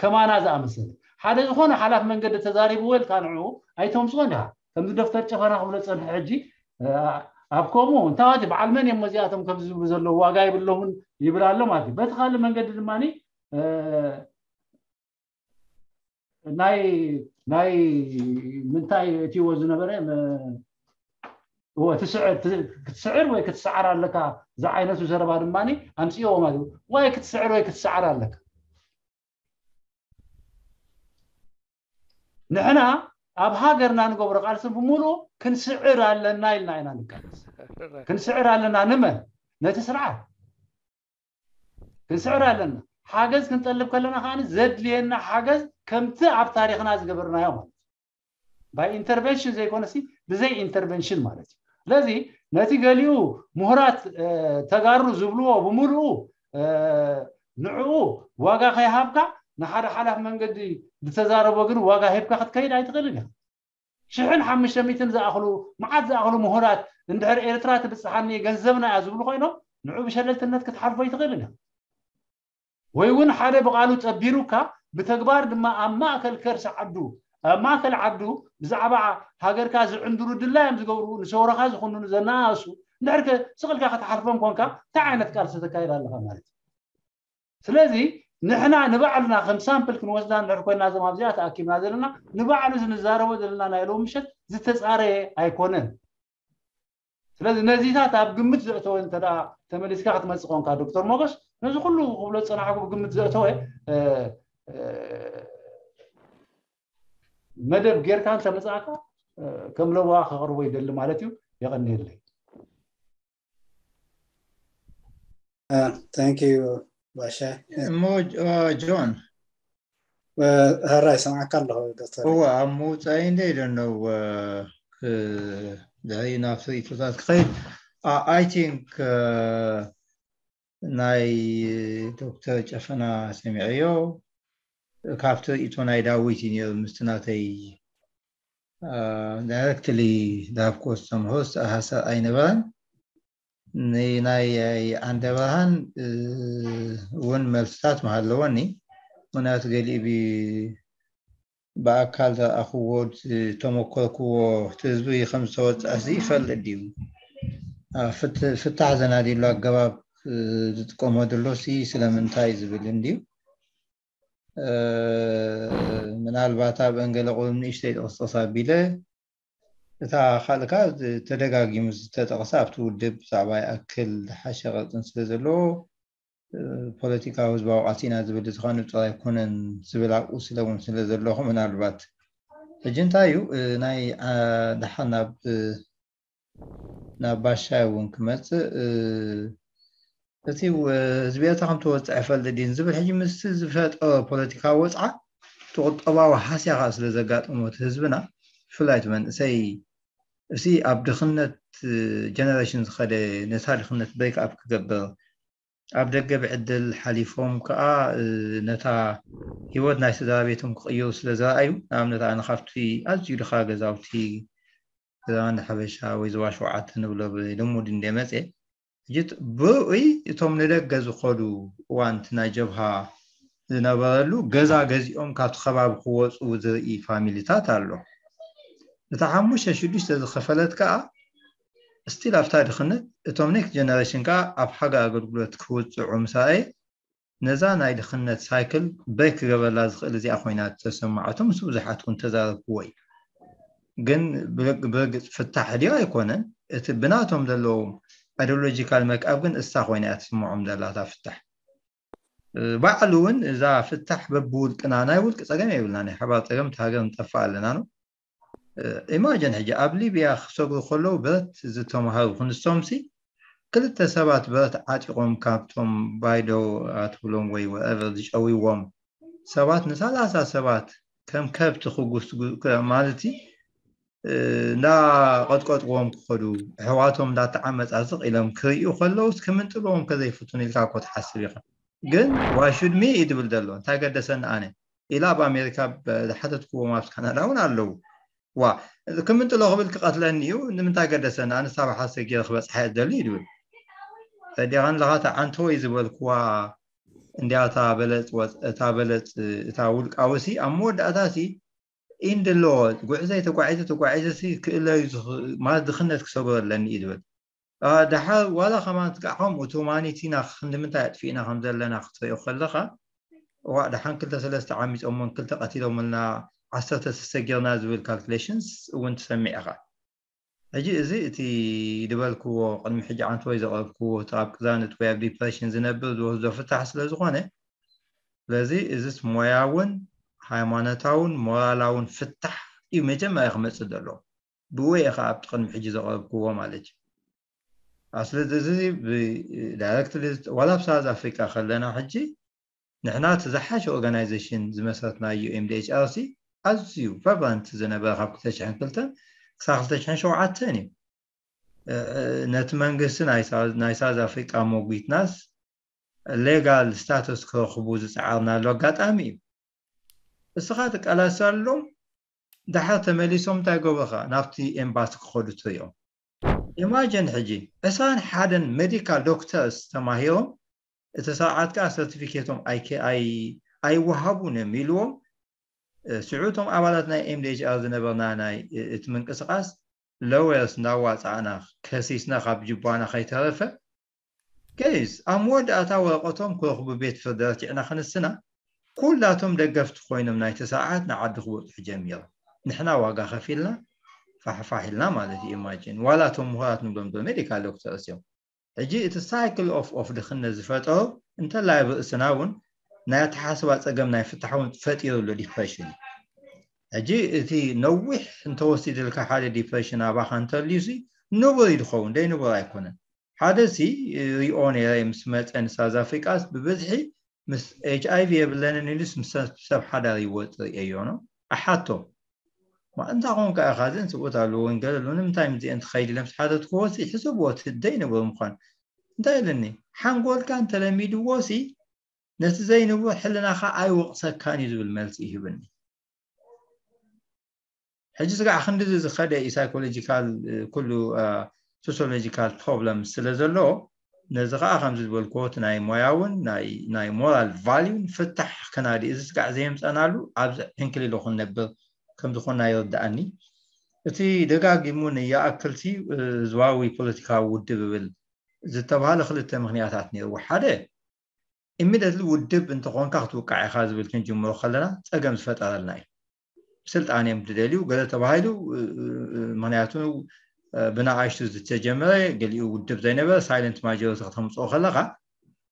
ከማና ዝኣመሰለ ሓደ ዝኾነ ሓላፍ መንገዲ ተዛሪብዎ ኢልካ ንዕኡ ኣይተምፅኦን ኢኻ ከምዚ ዶክተር ጨፈና ክብሎ ፀንሐ ሕጂ ኣብ ከምኡ እንታዋት በዓል መን እዮም መዚኣቶም ከም ዝብሉ ዘለዉ ዋጋ የብሎምን ይብል ኣሎ ማለት እዩ በቲ ካልእ መንገዲ ድማ ናይ ናይ ምንታይ እትዎ ዝነበረ ክትስዕር ወይ ክትስዓር ኣለካ ዝዓይነቱ ዘረባ ድማ ኣምፅእዎ ማለት እዩ ወይ ክትስዕር ወይ ክትስዓር ኣለካ ንሕና ኣብ ሃገርና ንገብሮ ቃልሲ ብምሉእ ክንስዕር ኣለና ኢልና ኢና ንቃለስ ክንስዕር ኣለና ንመን ነቲ ስርዓት ክንስዕር ኣለና ሓገዝ ክንጠልብ ከለና ከዓ ዘድልየና ሓገዝ ከምቲ ኣብ ታሪክና ዝገበርናዮ ማለት ባይ ኢንተርቨንሽን ዘይኮነሲ ብዘይ ኢንተርቨንሽን ማለት እዩ ስለዚ ነቲ ገሊኡ ምሁራት ተጋሩ ዝብልዎ ብምሉኡ ንዕኡ ዋጋ ከይሃብካ ንሓደ ሓላፍ መንገዲ ዝተዛረቦ ግን ዋጋ ሂብካ ክትከይድ ኣይትኽእልን ኢኻ ሽሕን ሓሙሽተ ሚእትን ዝኣኽሉ መዓት ዝኣኽሉ ምሁራት እንድሕር ኤርትራ ትብፅሓኒ ገንዘብና እያ ዝብሉ ኮይኖም ንዑ ብሸለልትነት ክትሓልፎ ኣይትኽእልን ኢኻ ወይ እውን ሓደ ብቓሉ ጠቢሩካ ብተግባር ድማ ኣብ ማእከል ከርሲ ዓዱ ኣብ ማእከል ዓዱ ብዛዕባ ሃገርካ ዝዕንድሩ ድላዮም ዝገብሩ ንሰውረኻ ዝኹንኑ ዘነኣእሱ እንድሕር ስቕልካ ክትሓልፎም ኮንካ እንታይ ዓይነት ቃልሲ ተካይድ ኣለኻ ማለት እዩ ስለዚ ንሕና ንባዕልና ከም ሳምፕል ክንወስዳ እንድሕር ኮይና እዞም ኣብዚኣ ተኣኪብና ዘለና ንባዕሉ ዝንዛረቦ ዘለና ናይ ሎም ምሸት ዝተፃረየ ኣይኮነን ስለዚ ነዚታት ኣብ ግምት ዘእተወ እንተ ተመሊስካ ክትመፅእ ኮንካ ዶክተር ሞገስ ነዚ ኩሉ ክብሎ ዝፀናሕኩ ብግምት ዘእተወ መደብ ጌርካ እንተመፅእካ ከም ለዋ ከቕርቦ ይደሊ ማለት እዩ የቐንየለይ thank you ባሻ እሞ ጆን ሀራ ይሰማዕካ ኣለኹ ዶክተር እወ ኣብ ምውፃይ እንደ ደነው ድሕሪ ናብ ርእቶታት ክኸይድ I think ናይ ዶክተር ጨፈና ሰሚዐዮ ካብቲ ርእቶ ናይ ዳዊት እዩ ነሩ ምስቲ ናተይ ዳይረክትሊ ዳብኮ ዝተምሆ ዝተኣሳሰር ኣይነበረን ናይ ዓንደ ብርሃን እውን መልስታት መሃለወኒ ምክንያቱ ገሊኡ ብኣካል ዝረኣኽዎ ዝተመኮርክዎ ህዝቢ ከም ዝተወፅዐ ይፈልጥ ድዩ ፍታሕ ዘናድየሉ ኣገባብ ዝጥቀሞ ዘሎ ስለምንታይ ዝብል እንድዩ ምናልባት ኣብ እንገለ ቁሩብ ንእሽተይ ጥቕስጥቕስ ኣቢለ እታ ካልእካ ተደጋጊሙ ዝተጠቕሰ ኣብቲ ውድብ ብዛዕባ ይኣክል ዝሓሸ ቅርፅን ስለ ዘለዎ ፖለቲካዊ ህዝባዊ ቃልሲ ኢና ዝብል እዚ ከንብጥር ኣይኮነን ዝብል ኣብኡ ስለውን ስለ ዘለኹ ምናልባት ሕጂ እንታይ እዩ ናይ ደሓር ናብ ናብ ባሻይ እውን ክመፅእ እቲ ህዝቢ ኤርትራ ከም ተወፅዐ ፈልጥ ድን ዝብል ሕጂ ምስ ዝፈጠሮ ፖለቲካዊ ወፅዓ እቲ ቁጠባዊ ሃስያ ከዓ ስለ ዘጋጠሞ እቲ ህዝብና፣ ብፍላይ እቲ መንእሰይ፣ እዚ ኣብ ድኽነት ጀነሬሽን ዝኸደ፣ ነታ ድኽነት ብሬክ ኣፕ ክገብር፣ ኣብ ደገ ብዕድል ሓሊፎም ከዓ ነታ ህይወት ናይ ስድራ ቤቶም ክቕይሩ ስለ ዝረኣዩ፣ ንኣብነት ኣነ ካብቲ ኣዝዩ ድኻ ገዛውቲ ገዛና ሓበሻ ወይ ዞባ ሸውዓተ ንብሎ ብልሙድ እንደ መፀ፣ ሕጂ ብርኡይ እቶም ንደገ ዝኸዱ እዋን እቲ ናይ ጀብሃ ዝነበረሉ ገዛ ገዚኦም ካብቲ ከባቢ ክወፁ ዝርኢ ፋሚሊታት ኣሎ። እታ ሓሙሽተ ሽዱሽተ ዝኸፈለት ከዓ ስቲል ኣብታ ድኽነት፣ እቶም ኔክስት ጀነሬሽን ከዓ ኣብ ሃገር ኣገልግሎት ክውፅዑ ምሳኤ ነዛ ናይ ድኽነት ሳይክል ብሬክ ክገበላ ዝኽእል እዚኣ ኮይና ተሰማዓቶም። ምስ ብዙሓት እውን ተዛረብክዎ እዩ። ግን ብርግፅ ፍታሕ ድዮ ኣይኮነን። እቲ ብናቶም ዘለዎም ኣይዲዮሎጂካል መክኣብ ግን እሳ ኮይና እያ ትስምዖም ዘላ እታ ፍታሕ። ባዕሉ እውን እዛ ፍታሕ በብውልቅና፣ ናይ ውልቂ ፀገም የብልና፣ ናይ ሓባር ፀገም እቲ ሃገር ንጠፋ ኣለና ነው። ኢማጅን ሕጂ ኣብ ሊብያ ክሰግሩ ከለዉ ብረት ዝተምሃሩ ክንሶምሲ ክልተ ሰባት ብረት ዓጢቖም ካብቶም ባይዶ ኣትብሎም ወይ ወረቨር ዝጨውይዎም ሰባት ንሰላሳ ሰባት ከም ከብቲ ክጉስ ማለት እንዳቐጥቀጥዎም ክኸዱ ኣሕዋቶም እንዳተዓመፃ ስቕ ኢሎም ክርእዩ ከለውስ ክምንጥልዎም ከዘይፍቱን ኢልካ እኮ ትሓስብ ኢኻ። ግን ዋይ ሹድ ሚ እዩ ዝብል ዘሎ እንታይ ገደሰኒ ኣነ ኢላ ኣብ ኣሜሪካ ዝሓተትክዎም ኣብ ካናዳ እውን ኣለዉ። ዋ ክምንጥሎ ክብል ክቐትለኒ እዩ ንምንታይ ገደሰኒ ኣነ ሳብ ሓሰ ገይረ ክበፅሓ እየ ዝደሊ እዩ ዝብል። ፈዲኻ ኣለኻ እታ ዓንተወይ ዝበልክዋ እንዲያ እታ በለፅ እታ በለፅ እታ ውልቃዊ ሲ ኣብ መወዳእታ ሲ ኢንድሎ ጉዕዘይ ተጓዒዘ ተጓዒዘ ሲ ክእለዩ ማለት ድኽነት ክሰግሮ ኣለኒ እዩ ዝብል። ደሓር ዋላ ከማን ትቃዕሖም እቲ ማኒቲና ክንዲ ምንታይ ኣጥፊእና ከም ዘለና ክትሪኦ ከለኻ እዋ ደሓን ክልተ ሰለስተ ዓሚፆሞን ክልተ ቀቲሎምልና ዓሰርተ ተሰጊርና ዝብል ካልኩሌሽንስ እውን ትሰሚዕ ኢኻ። ሕጂ እዚ እቲ ዝበልክዎ ቅድሚ ሕጂ ዓንተወይ ዘቕረብክዎ እቲ ኣብ ቅዛነት ወይ ኣብ ዲፕሬሽን ዝነብር ዝወስዶ ፍታሕ ስለ ዝኾነ ስለዚ እዚስ ሞያውን ሃይማኖታውን ሞራላውን ፍታሕ እዩ መጀመርያ ክመፅእ ዘለዎ። ብኡ እየ ከዓ ኣብቲ ቅድሚ ሕጂ ዘቕረብክዎ ማለት እዩ። ስለዚ እዚ ዳይሬክትሊ ዋላ ኣብ ሳውዝ ኣፍሪካ ከለና ሕጂ ንሕና እቲ ዝሓሸ ኦርጋናይዜሽን ዝመሰረትናዮ ኤምዲኤችኣርሲ ኣዝዩ ቫይብራንት ዝነበረ ካብ ክልተ ሽሕን ክልተን ክሳብ ክልተ ሽሕን ሸውዓተን እዩ። ነቲ መንግስቲ ናይ ሳውዝ ኣፍሪቃ መጒትናስ ሌጋል ስታተስ ክረኽቡ ዝፀዓርናሉ ኣጋጣሚ እዩ። እስኻ ትቃላሰሎም ደሓር ተመሊሶም እንታይ ገብሩኻ ናብቲ ኤምባሲ ክኸዱ ትሪኦም። ኢማጅን ሕጂ ዕስራን ሓደን ሜዲካል ዶክተርስ ተማሂሮም እቲ ሰብዓት ከዓ ሰርቲፊኬቶም ኣይወሃቡን እዮም ኢልዎም። ስዑቶም ኣባላት ናይ ኤምዲኤችኣር ዝነበርና ናይ እቲ ምንቅስቃስ ለወርስ እንዳዋፃእና ከሲስና ካብ ጅባና ከይተረፈ ገይስ ኣብ መወዳእታ ወረቀቶም ክረኽቡ ቤት ፍርዲ ረቲዕና ክንስና ኩላቶም ደገፍቲ ኮይኖም ናይቲ ሰዓት ንዓዲ ክበፅሑ ጀሚሮም። ንሕና ዋጋ ከፊልና ፋሕፋሕ ኢልና ማለት እዩ። ኢማጂን ዋላ እቶም ምሁራት ንብሎም ዶ ሜዲካል ዶክተርስ እዮም። ሕጂ እቲ ሳይክል ኦፍ ኦፍ ድኽነት ዝፈጠሩ እንተላይ ኣብ ርእስና እውን ናይ ኣተሓስባ ፀገም ናይ ፍታሕ እውን ፈጢሩ ኣሎ ዲፕሬሽን እዩ። ሕጂ እቲ ነዊሕ እንተወሲድልካ ሓደ ዲፕሬሽን ኣባኻ እንተልዩሲ ንቡር እዩ ዝኸውን ደይ ንቡር ኣይኮነን። ሓደ ሲ ሪኦ ነይረ ምስ መፀ ንሳውዝ ኣፍሪቃስ ብብዝሒ ምስ ኤች ኣይቪ የብለንን ኢሉስ ምስ ሰብ ሓዳር ይወጥ ርእየዮ ነው ኣሓቶ። ማ እንታ ኾንካ ኢኻ እዚአን ስብኡት ኣለዎ ወንጌል ኣለዎ ንምንታይ ምዚአን ትኸይድ ኢለ ምስ ሓተትክዎ ሲ ሕሰብዎ እቲ ደይ ንቡር ምዃን እንታይ ኢለኒ ሓንጎልካ እንተለሚድዎ ሲ ነቲ ዘይንቡር ሕልናኻ ኣይወቕሰካን እዩ ዝብል መልሲ ይህብኒ። ሕጂ ስጋዕ ክንዲዚ ዝኸደ እዩ ሳይኮሎጂካል ኩሉ ሶሲዮሎጂካል ፕሮብለም ስለ ዘለዎ ነዚ ከዓ ከምዚ ዝበልክዎ እቲ ናይ ሞያውን ናይ ሞራል ቫልዩን ፍታሕ ከናዲ እዚ ስጋዕ ዘየምፀናሉ ኣብዚ ዕንክሊሎ ክንነብር ከም ዝኾንና ይርድኣኒ። እቲ ደጋጊሙ ንይኣክልቲ ህዝባዊ ፖለቲካዊ ውድብ ይብል ዝተባሃለ ክልተ ምክንያታት ነይርዎ። ሓደ ኢሚደትሊ ውድብ እንተኾንካ ክትውቃዕ ኢኻ ዝብል ክንጅምሮ ከለና ፀገም ዝፈጠረልና እዩ። ስልጣን እዮም ዝደልዩ ገለ ተባሂሉ ምክንያቱ ብናኣሽቱ ዝተጀመረ ገሊኡ ውድብ ዘይነበረ ሳይለንት ማጆሪቲ ከተምፅኦ ከለካ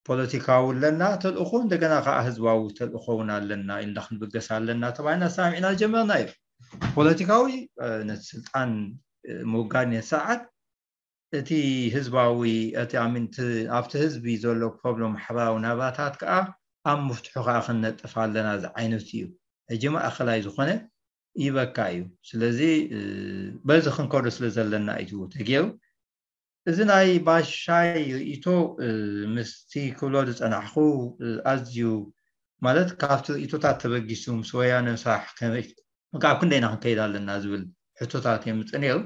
ፖለቲካዊ ኣለና ተልእኾ እንደገና ከዓ ህዝባዊ ተልእኾ እውን ኣለና ኢልና ክንብገስ ኣለና ተባሂልና ሰማሚዕና ዝጀመርና እዩ። ፖለቲካዊ ነቲ ስልጣን ምውጋድ ነቲ ስርዓት እቲ ህዝባዊ እቲ ኣብቲ ህዝቢ ዘሎ ፕሮብሎም ማሕበራዊ ናብራታት ከዓ ኣብ ምፍትሑ ከዓ ክንነጥፍ ኣለና ዝዓይነቱ እዩ። ሕጂ ማእኸላይ ዝኾነ ይበካ እዩ። ስለዚ በዚ ክንከዶ ስለ ዘለና እዩ ተገይሩ። እዚ ናይ ባሻይ ርእይቶ ምስቲ ክብሎ ዝፀናሕኩ ኣዝዩ ማለት ካብቲ ርእይቶታት ተበጊሱ ምስ ወያነ ስራሕ ከመይ ካብ ክንደይና ክንከይድ ኣለና ዝብል ሕቶታት የምፅእ ነይሩ።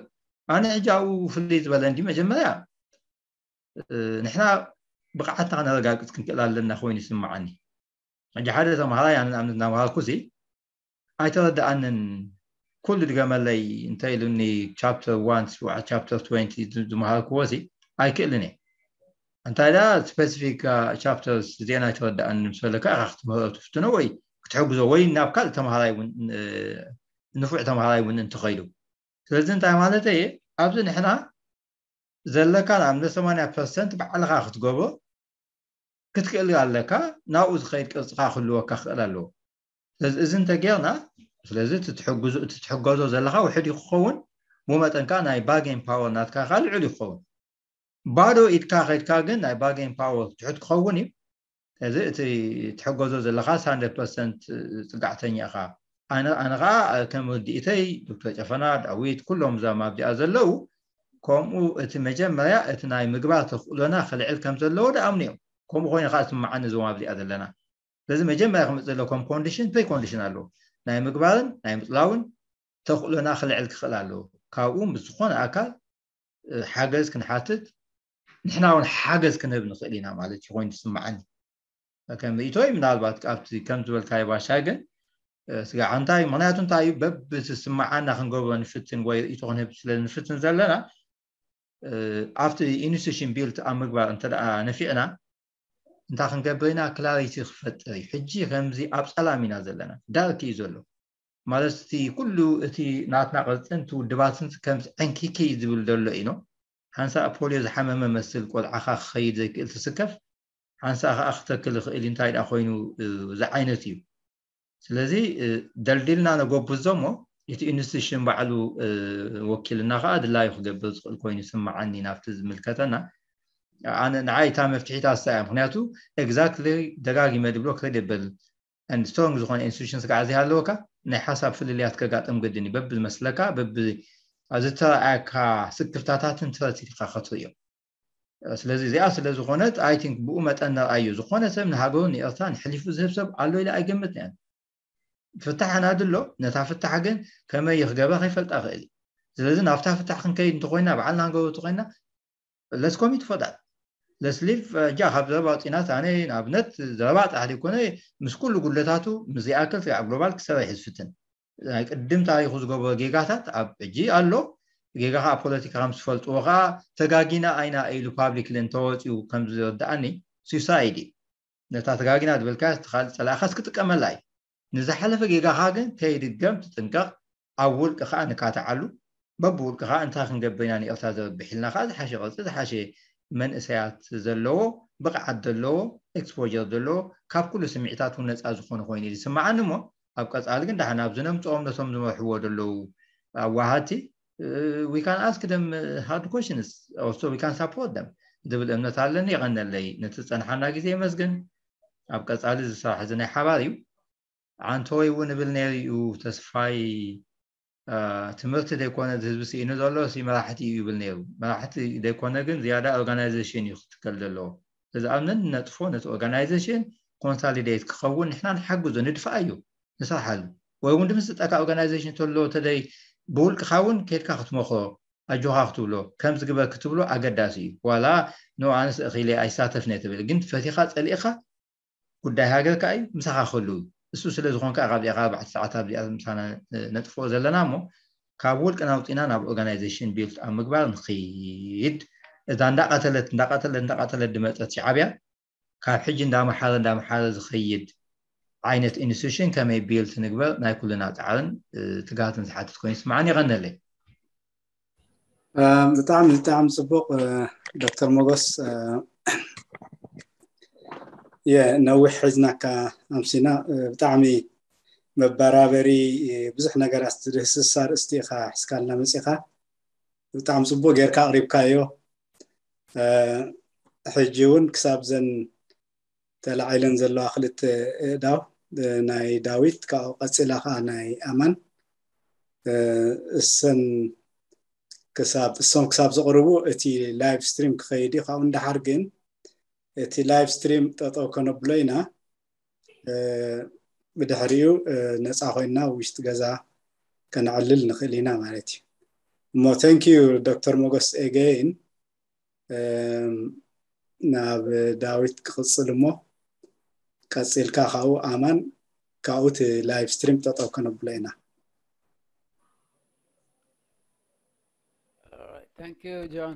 ኣነ ሕጂ ኣብኡ ፍልይ ዝበለ እንዲ መጀመርያ ንሕና ብቕዓትና ከነረጋግፅ ክንክእል ኣለና ኮይኑ ይስምዓኒ። ሕጂ ሓደ ተምሃራይ ኣነ ንኣብነት እናምሃርኩ ሲ ኣይተረድኣንን ኩሉ ድገመለይ እንተ ኢሉኒ ቻፕተር ዋን ቻፕተር ትወንቲ ዝመሃርክዎ ሲ ኣይክእልን እየ። እንታይ ዳ ስፔሲፊክ ቻፕተርስ እዚአን ኣይተረድኣንን ምስ በለካ ኢኻ ክትምህሮ ትፍትኖ ወይ ክትሕግዞ ወይ ናብ ካልእ ተምሃራይ እውን ንፉዕ ተምሃራይ እውን እንትኸይዱ ስለዚ እንታይ ማለት እየ ኣብዚ ንሕና ዘለካ ንኣብነት ሰማንያ ፐርሰንት ባዕልኻ ክትገብሮ ክትክእል ኣለካ ናብኡ ዝኸይድ ቅርፅኻ ክህልወካ ክኽእል ኣለዎ ስለዚ እዚ እንተጌርና ስለዚ እቲ ትሕገዞ ዘለካ ውሕድ እዩ ክኸውን ብመጠን ከዓ ናይ ባጌን ፓወር ናትካ ከዓ ልዑል ይኸውን ባዶ ኢድካ ከድካ ግን ናይ ባጌን ፓወር ትሑት ክኸውን እዩ እዚ እቲ ትሕገዞ ዘለካ ሳንደ ፐርሰንት ፅጋዕተኛ ኢኻ ኣነ ከዓ ከም ውድኢተይ ዶክተር ጨፈና ዳዊት ኩሎም እዛ ማብዚኣ ዘለዉ ከምኡ እቲ መጀመርያ እቲ ናይ ምግባር ተኽእሎና ክልዕል ከም ዘለዎ ደኣምኑ እዮም ከምኡ ኮይኑ ከዓ ስምዓኒ እዞም ኣብዚኣ ዘለና ስለዚ መጀመርያ ክመፅ ዘለኩም ኮንዲሽን ፕሪ ኮንዲሽን ኣለዎ ናይ ምግባርን ናይ ምፅላውን ተኽእሎና ክልዕል ክኽእል ኣለዎ ካብኡ ምስ ዝኾነ ኣካል ሓገዝ ክንሓትት ንሕና እውን ሓገዝ ክንህብ ንኽእል ኢና ማለት እዩ ኮይኑ ዝስምዓኒ ከም ርእቶይ ምናልባት ካብቲ ከም ዝበልካዮ ባሻይ ግን ስጋዕ እንታይ ምክንያቱ እንታይ እዩ በብቲ ዝስምዓና ክንገብሮ ንፍትን ወይ ርእቶ ክንህብ ስለ ንፍትን ዘለና ኣብቲ ኢንስቲቱሽን ቢልት ኣብ ምግባር እንተ ነፊዕና እንታይ ክንገብር ኢና ክላሪቲ ክፈጥር እዩ ሕጂ ከምዚ ኣብ ፀላም ኢና ዘለና ዳርክ እዩ ዘሎ ማለት እቲ ኩሉ እቲ ናትና ቅርፅን እቲ ውድባትን ከም ዕንኪኪ ዝብል ዘሎ ኢኖ ሓንሳእ ፖሊዮ ዝሓመመ መስል ቆልዓኻ ክኸይድ ዘይክእል ትስከፍ ሓንሳእ ከዓ ክተክል ይኽእል እንታይ ደኣ ኮይኑ ዝዓይነት እዩ ስለዚ ደልዲልና ነጎብዞ እሞ እቲ ኢንስቲቱሽን ባዕሉ ወኪልና ከዓ ድላዩ ክገብር ዝኽእል ኮይኑ ይስምዓኒ ናብቲ ዝምልከተና ኣነ ንዓይ እታ መፍትሒት ኣሳ እያ ምክንያቱ ኤግዛክትሊ ደጋጊመ ድብሎ ክሪደብል ስትሮንግ ዝኾነ ኢንስቲቱሽን ስጋዕ ዘይሃለወካ ናይ ሓሳብ ፍልልያት ከጋጥም ግድን እዩ በብዝመስለካ በብዝተረኣየካ ስክፍታታትን ትረሲድካ ክትርእዮ ስለዚ እዚኣ ስለ ዝኾነት ኣይ ቲንክ ብኡ መጠን ነርኣዮ ዝኾነ ሰብ ንሃገሩ ንኤርትራ ንሕሊፉ ዝህብ ሰብ ኣሎ ኢለ ኣይገምትን እያ ፍታሕ ኣናድሎ ነታ ፍታሕ ግን ከመይ ክገብራ ከይፈልጣ ክእል እዩ ስለዚ ናብታ ፍታሕ ክንከይድ እንተኮይና ባዕልና ክንገብሩ እንተኮይና let's commit for that let's leave እጃ ካብ ዘረባ ኣውፂና ኣነ ንኣብነት ዘረባ ጥራሕ ዘይኮነ ምስ ኩሉ ጉድለታቱ ምስ ዘይኣክል ስጋዕ ግሎባል ክሰርሕ ዝፍትን ናይ ቅድም ታሪኩ ዝገበሮ ጌጋታት ኣብ ሕጂ ኣሎ ጌጋ ከዓ ፖለቲካ ከም ዝፈልጥዎ ከዓ ተጋጊና ኣይና ኢሉ ፓብሊክሊ እንተወፂኡ ከም ዝርድኣኒ ሱሳይድ እዩ ነታ ተጋጊና ዝበልካያ ካልእ ፀላእኻስ ክጥቀመላ እዩ ንዝሓለፈ ጌጋኻ ግን ከይድገም ትጥንቀቕ ኣብ ውልቂ ከዓ ንካትዓሉ በብውልቂ ከዓ እንታይ ክንገብር ኢና ንኤርትራ ዘርብሕ ኢልና ከዓ ዝሓሸ ቅርፂ ዝሓሸ መንእሰያት ዘለዎ ብቕዓት ዘለዎ ኤክስፖር ዘለዎ ካብ ኩሉ ስምዒታት እውን ነፃ ዝኾነ ኮይኑ እዩ ዝስምዓኒ እሞ ኣብ ቀፃሊ ግን ዳሕና ኣብዚ ነምፅኦም ነቶም ዝመርሕዎ ዘለዉ ኣዋሃድቲ we can ask them hard questions also we can support them ዝብል እምነት ኣለኒ የቐነለይ ነቲ ዝፀንሓና ግዜ የመስግን ኣብ ቀፃሊ ዝስራሕ እዚ ናይ ሓባር እዩ ዓንተወይ እውን እብል ነይሩ እዩ ተስፋይ ትምህርቲ ዘይኮነ ህዝቢ ስኢኑ ዘሎ ሲ መራሕቲ እዩ ይብል ነይሩ መራሕቲ ዘይኮነ ግን ዝያዳ ኦርጋናይዜሽን እዩ ክትከል ዘለዎ እዚ ኣብ ነንነጥፎ ነቲ ኦርጋናይዜሽን ኮንሳሊዴት ክኸውን ንሕና ንሓግዞ ንድፍኣዮ ንሰርሓሉ ወይ እውን ድምስጠካ ኦርጋናይዜሽን ተሎ ተደይ ብውልቅኻ እውን ከድካ ክትመኽሮ ኣጆኻ ክትብሎ ከምዚ ግበር ክትብሎ ኣገዳሲ እዩ ዋላ ኖ ኣነስ እኺለ ኣይሳተፍን እየ ትብል ግን ፈቲኻ ፀሊእኻ ጉዳይ ሃገር ከዓ እዩ ምሳኻ ክህሉ እዩ እሱ ስለ ዝኾን ከዓ ካብዚኣ ኣርባዕተ ሰዓት ኣብዚኣ ምሳና ነጥፍኦ ዘለና እሞ ካብ ውልቅና ውፂና ናብ ኦርጋናይዜሽን ቢልድ ኣብ ምግባር ንኽይድ እዛ እንዳቐተለት እንዳቐተለት እንዳቐተለት ድመፀት ሻዓብያ ካብ ሕጂ እንዳመሓረ እንዳመሓረ ዝኸይድ ዓይነት ኢንስቲቱሽን ከመይ ቢልድ ንግበር ናይ ኩልና ፃዕርን ትግሃትን ዝሓትት ኮይኑ ይስምዓን የቐነለይ ብጣዕሚ ብጣዕሚ ፅቡቅ ዶክተር ሞጎስ የነዊሕ ሒዝናካ ኣምሲና ብጣዕሚ መበራበሪ ብዙሕ ነገራት ዝድህስስ ኣርእስቲ ኢኻ ሒዝካልና መፂኻ ብጣዕሚ ፅቡቅ ጌርካ ኣቅሪብካዮ ሕጂ እውን ክሳብ ዘን ተላዒለን ዘለዋ ክልተ እእዳው ናይ ዳዊት ካብኡ ቀፂላ ከዓ ናይ ኣማን እሰን ክሳብ እሶም ክሳብ ዝቕርቡ እቲ live stream ክኸይድ እዩ። ካብኡ እንዳሓር ግን እቲ live stream ጠጠው ከነብሎ ኢና። ብድሕሪኡ ነፃ ኮይና ውሽጢ ገዛ ከነዕልል ንኽእል ኢና ማለት እዩ። እሞ thank you ዶክተር ሞጎስ again። ናብ ዳዊት ክቕፅል እሞ ቀፂልካ ካብኡ ኣማን ካብኡ እቲ live stream ጠጠው ከነብሎ ኢና። Thank you John።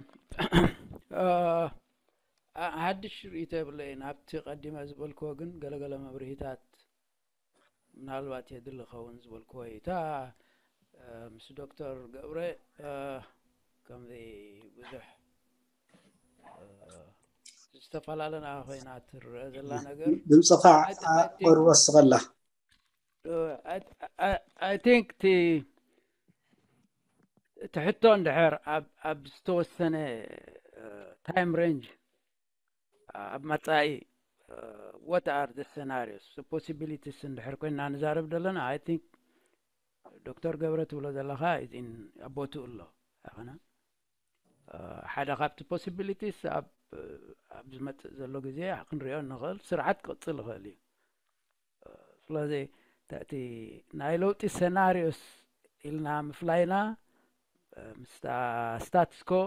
ሓድሽ ርእይቶ የብለይን። ኣብቲ ቀዲመ ዝበልክዎ ግን ገለገለ መብርሂታት ምናልባት የድሊ ኸውን ዝበልክዎ እዩ። እታ ምስ ዶክተር ገብረ ከምዚ ብዙሕ ዝተፈላለና ኮይና ትረአ ዘላ ነገር ድምፅኻ ቆር ወስኸላ። I think እቲ እቲ ሕቶ እንድሕር ኣብ ዝተወሰነ time range ኣብ መፃኢ what are the scenarios possibilities እንድሕር ኮይና ንዛረብ ዘለና I think ዶክተር ገብረ ትብሎ ዘለኻ ኣብ ቦትኡ ኣሎ። ኣኸነ ሓደ ካብቲ possibilities ኣብ ዝመፅእ ዘሎ ግዜ ክንሪኦ ንኽእል። ስርዓት ክቕፅል ይኽእል እዩ። ስለዚ እቲ ናይ ለውጢ scenarios ኢልና ምፍላይና ምስታ status quo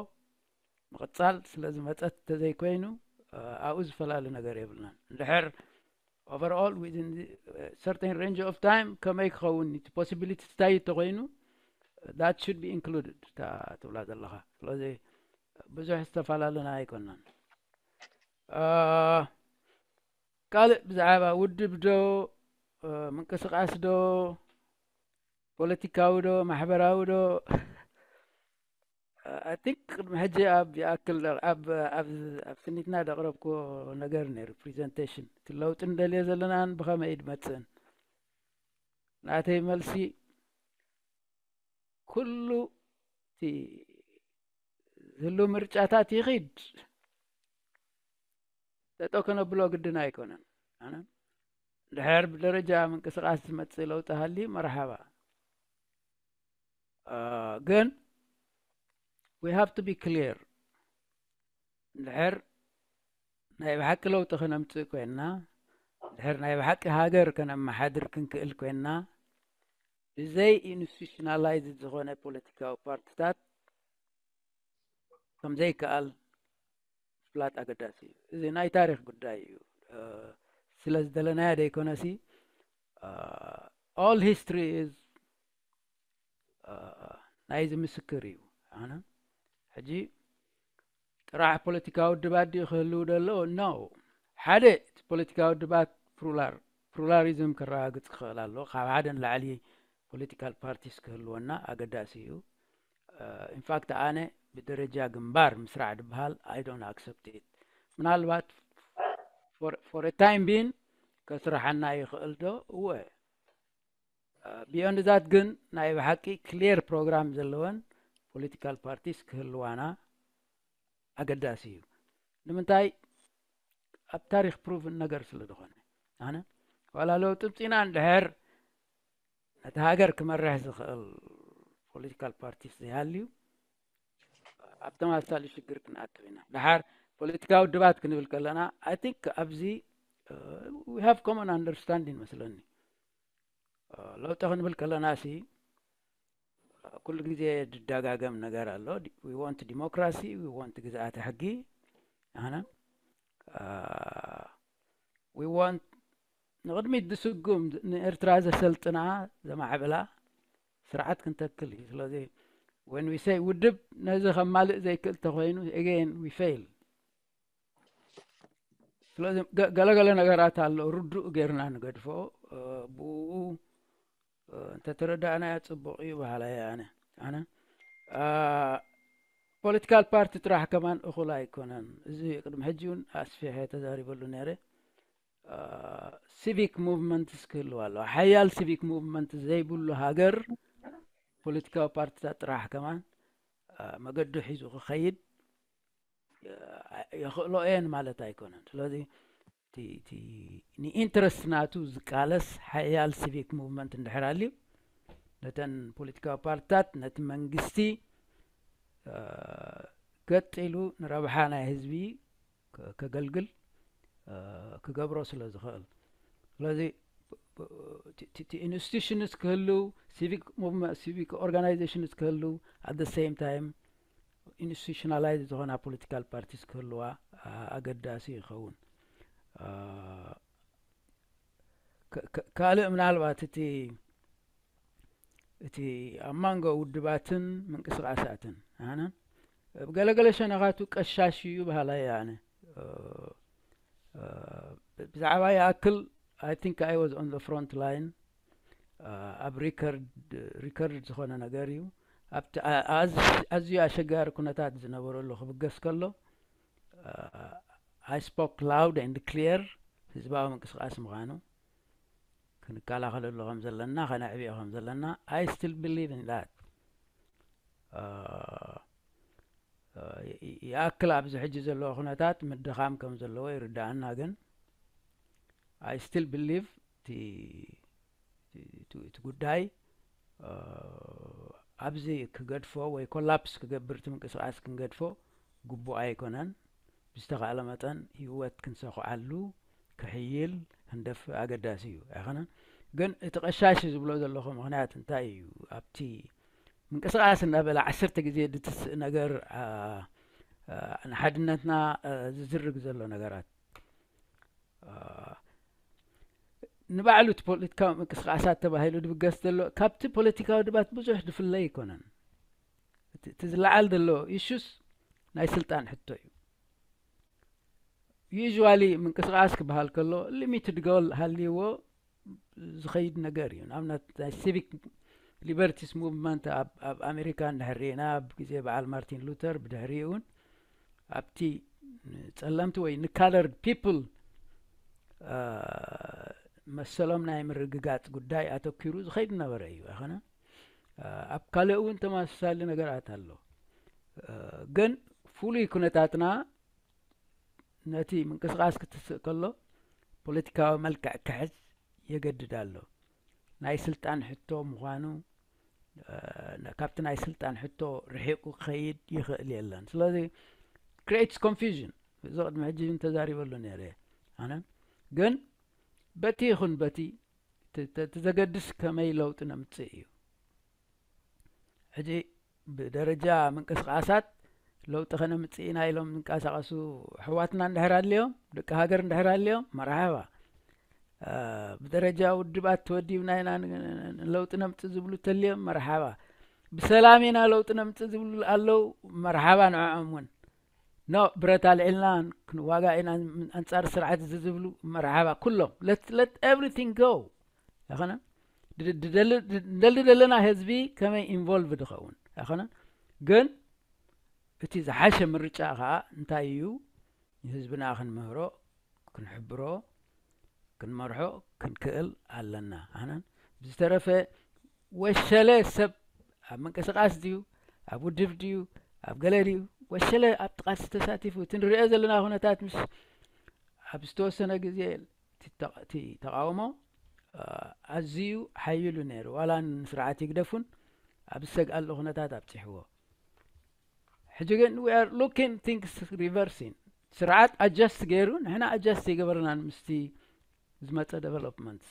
ምቕፃል ስለ ዝመፀት እንተዘይኮይኑ ኣብኡ ዝፈላለ ነገር የብልናን። እንድሕር overall within certain range of time ከመይ ክኸውን እቲ possibility እንታይ እንተኮይኑ that should be included እታ ትብላ ዘለኻ። ስለዚ ብዙሕ ዝተፈላለና ኣይኮናን። ካልእ ብዛዕባ ውድብ ዶ ምንቅስቃስ ዶ ፖለቲካዊ ዶ ማሕበራዊ ዶ I think ቅድሚ ሕጂ ኣብ ይኣክል ኣብ ኣብ ስኒትና ደቕረብኩ ነገር ነይሩ presentation እቲ ለውጢ እንደልዮ ዘለናን ብኸመይ ድመፅእን ናተይ መልሲ ኩሉ እቲ ዝህሉ ምርጫታት ይኺድ ጠጠው ከነብሎ ግድን ኣይኮነን። ኣነ ድሕር ብደረጃ ምንቅስቃስ ዝመፅእ ለውጢ ሃሊ መርሓባ ግን we have to be clear እንድሕር ናይ ብሓቂ ለውጢ ከነምፅእ ኮይንና እንድሕር ናይ ብሓቂ ሃገር ከነመሓድር ክንክእል ኮይንና ብዘይ institutionalized ዝኾነ ፖለቲካዊ ፓርቲታት ከምዘይከኣል ምፍላጥ ኣገዳሲ እዩ። እዚ ናይ ታሪክ ጉዳይ እዩ። ስለ ዝደለናዮ ደይኮነሲ all history is ናይዚ ምስክር እዩ። ኣነ ሕጂ ጥራሕ ፖለቲካዊ ውድባት ድዩ ክህልው ደሎ? No። ሓደ እቲ ፖለቲካዊ ውድባት ፕሉራር ፕሉራሪዝም ክረጋግፅ ክኽእል ኣሎ። ካብ ሓደ ንላዕሊ ፖለቲካል ፓርቲስ ክህልወና ኣገዳሲ እዩ። ኢንፋክት ኣነ ብደረጃ ግንባር ምስራዕ ድበሃል I don't accept it። ምናልባት for a time being ከስርሓና ይኽእል ዶ? እወ። Beyond that ግን ናይ ብሓቂ ክሊር ፕሮግራም ዘለወን ፖለቲካል ፓርቲስ ክህልዋና ኣገዳሲ እዩ። ንምንታይ? ኣብ ታሪክ ፕሩቭን ነገር ስለ ዝኾነ ኣነ ዋላ ለውጢ ምፂና እንድሕር ነቲ ሃገር ክመርሕ ዝኽእል ፖለቲካል ፓርቲስ ዘይሃልዩ ኣብ ተመሳሳሊ ሽግር ክንኣትው ኢና። ድሓር ፖለቲካዊ ውድባት ክንብል ከለና I think ኣብዚ we have common understanding መስለኒ። ለውጢ ክንብል ከለና ሲ ኩሉ ግዜ ዝደጋገም ነገር ኣሎ። We want democracy, we want ግዝኣተ ሕጊ ኣነ we want ንቕድሚት ዝስጉም ንኤርትራ ዘሰልጥና ዘማዕብላ ስርዓት ክንተክል እዩ። ስለዚ when we say ውድብ ነዚ ከማልእ ዘይክእል ተኮይኑ again we fail። ስለዚ ገለገለ ነገራት ኣሎ ርዱእ ጌርና ንገድፎ ብኡ እንተተረዳእናዮ ፅቡቕ እዩ በሃላይ ኣነ ኣነ ፖለቲካል ፓርቲ ጥራሕ ከማን እኹል ኣይኮነን። እዚ ቅድሚ ሕጂ እውን ኣስፊሐ ተዛሪበሉ ነይረ። ሲቪክ ሙቭመንትስ ክህልው ኣለዎ። ሓያል ሲቪክ ሙቭመንት ዘይብሉ ሃገር ፖለቲካዊ ፓርቲታት ጥራሕ ከማን መገዱ ሒዙ ክኸይድ የኽእሎ እየን ማለት ኣይኮነን። ስለዚ እቲ ንኢንትረስት ናቱ ዝቃለስ ሓያል ሲቪክ ሙቭመንት እንድሕር ኣልዩ፣ ነተን ፖለቲካዊ ፓርትታት፣ ነቲ መንግስቲ ገጥ ኢሉ ንረብሓ ናይ ህዝቢ ከገልግል ክገብሮ ስለ ዝኽእል። ስለዚ ኢንስቲቱሽንስ ክህልው፣ ሲቪክ ኦርጋናይዜሽንስ ክህልው፣ ኣት ሴም ታይም ኢንስቲቱሽናላይዝ ዝኾና ፖለቲካል ፓርቲስ ክህልዋ ኣገዳሲ ይኸውን። ካልእ ምናልባት እቲ እቲ ኣብ መንጎ ውድባትን ምንቅስቃሳትን ኣነ ብገለገለ ሸነኻቱ ቀሻሽ እዩ በሃላይ ኣነ። ብዛዕባ ይኣክል፣ I think I was on the front line። ኣብ ሪከርድ ሪከርድ ዝኾነ ነገር እዩ። ኣብቲ ኣዝዩ ኣሸጋሪ ኩነታት ዝነበረሉ ክብገስ ከሎ፣ I spoke loud and clear፣ ህዝባዊ ምንቅስቃስ ምዃኑ ክንከላኸለሉ ከም ዘለና፣ ከነዕብዮ ከም ዘለና፣ I still believe in that። ይኣክል ኣብዚ ሕጂ ዘለዎ ኩነታት ምድኻም ከም ዘለዎ ይርዳእና፣ ግን I still believe እቲ ጉዳይ ኣብዚ ክገድፎ ወይ ኮላፕስ ክገብር፣ እቲ ምንቅስቃስ ክንገድፎ ግቡእ ኣይኮነን። ብዝተኻእለ መጠን ህይወት ክንሰኹዓሉ ክሕይል ክንደፍእ ኣገዳሲ እዩ ኣይኮነን። ግን እቲ ቀሻሽ ዝብሎ ዘለኹ ምኽንያት እንታይ እዩ? ኣብቲ ምንቅስቃስ እናበለ ዓሰርተ ግዜ ድትስእ ነገር፣ ንሓድነትና ዝዝርግ ዘሎ ነገራት፣ ንባዕሉ እቲ ፖለቲካዊ ምንቅስቃሳት ተባሂሉ ድብገስ ዘሎ ካብቲ ፖለቲካዊ ድባት ብዙሕ ድፍለ ኣይኮነን። እቲ ዝለዓል ዘሎ ኢሹስ ናይ ስልጣን ሕቶ እዩ። ዩዝዋሊ ምንቅስቃስ ክበሃል ከሎ ሊሚትድ ጎል ሃልይዎ ዝኸይድ ነገር እዩ። ንኣብነት ናይ ሲቪክ ሊበርቲስ ሙቭመንት ኣብ ኣሜሪካ እንድሕር ርኢና፣ ኣብ ግዜ በዓል ማርቲን ሉተር፣ ብድሕሪኡ እውን ኣብቲ ንጸለምቲ ወይ ንካለርድ ፒፕል መሰሎም ናይ ምርግጋጽ ጉዳይ ኣተኪሩ ዝኸይድ ነበረ እዩ። ኣኸነ ኣብ ካልእ እውን ተመሳሳሊ ነገራት ኣሎ። ግን ፍሉይ ኩነታትና ነቲ ምንቅስቃስ ክትስእ ከሎ ፖለቲካዊ መልክዕ ክሕዝ የገድድ ኣሎ። ናይ ስልጣን ሕቶ ምዃኑ፣ ካብቲ ናይ ስልጣን ሕቶ ርሒቁ ክኸይድ ይኽእል የለን። ስለዚ creates confusion። እዚ ቅድሚ ሕጂ እውን ተዛሪበሉ ነይረ ኣነ። ግን በቲ ይኹን በቲ እቲ ዘገድስ ከመይ ለውጢ ነምጽእ እዩ። ሕጂ ብደረጃ ምንቅስቃሳት ለውጢ ከነምጽእ ኢና ኢሎም ዝንቀሳቀሱ ኣሕዋትና እንድሕር ኣልዮም፣ ደቂ ሃገር እንድሕር ኣልዮም፣ መርሓባ። ብደረጃ ውድባት ተወዲብና ኢና ንለውጢ ነምጽእ ዝብሉ ተልዮም፣ መርሓባ። ብሰላም ኢና ለውጢ ነምጽእ ዝብሉ ኣለው፣ መርሓባ ንዕኦም እውን። ኖ፣ ብረት ኣልዒልና ክንዋጋእ ኢና ኣንጻር ስርዓት እዚ ዝብሉ፣ መርሓባ። ኩሎም let let everything go። ኣይኮነን? ድደሊ ዘለና ህዝቢ ከመይ ኢንቮልቭ ድኸውን ኣይኮነን? ግን እቲ ዝሓሸ ምርጫ ከዓ እንታይ እዩ? ንህዝብና ክንምህሮ፣ ክንሕብሮ፣ ክንመርሖ ክንክእል ኣለና። ኣነን ብዝተረፈ ወሸለ ሰብ ኣብ ምንቅስቃስ ድዩ፣ ኣብ ውድብ ድዩ፣ ኣብ ገለ ድዩ፣ ወሸለ ኣብቲ ቃልሲ ተሳቲፉ፣ እቲ ንሪኦ ዘለና ኩነታት ምስ ኣብ ዝተወሰነ ግዜ እቲ ተቃውሞ ኣዝዩ ሓይሉ ነይሩ። ዋላ ንስርዓት ይግደፉን ኣብ ዝሰግኣሉ ኩነታት ኣብፂሕዎ። ሕጂ ግን we are looking things reversing። ስርዓት ኣጀስት ገይሩ፣ ንሕና ኣጀስት ይገበርናን ምስቲ ዝመፀ ዴቨሎፕመንትስ።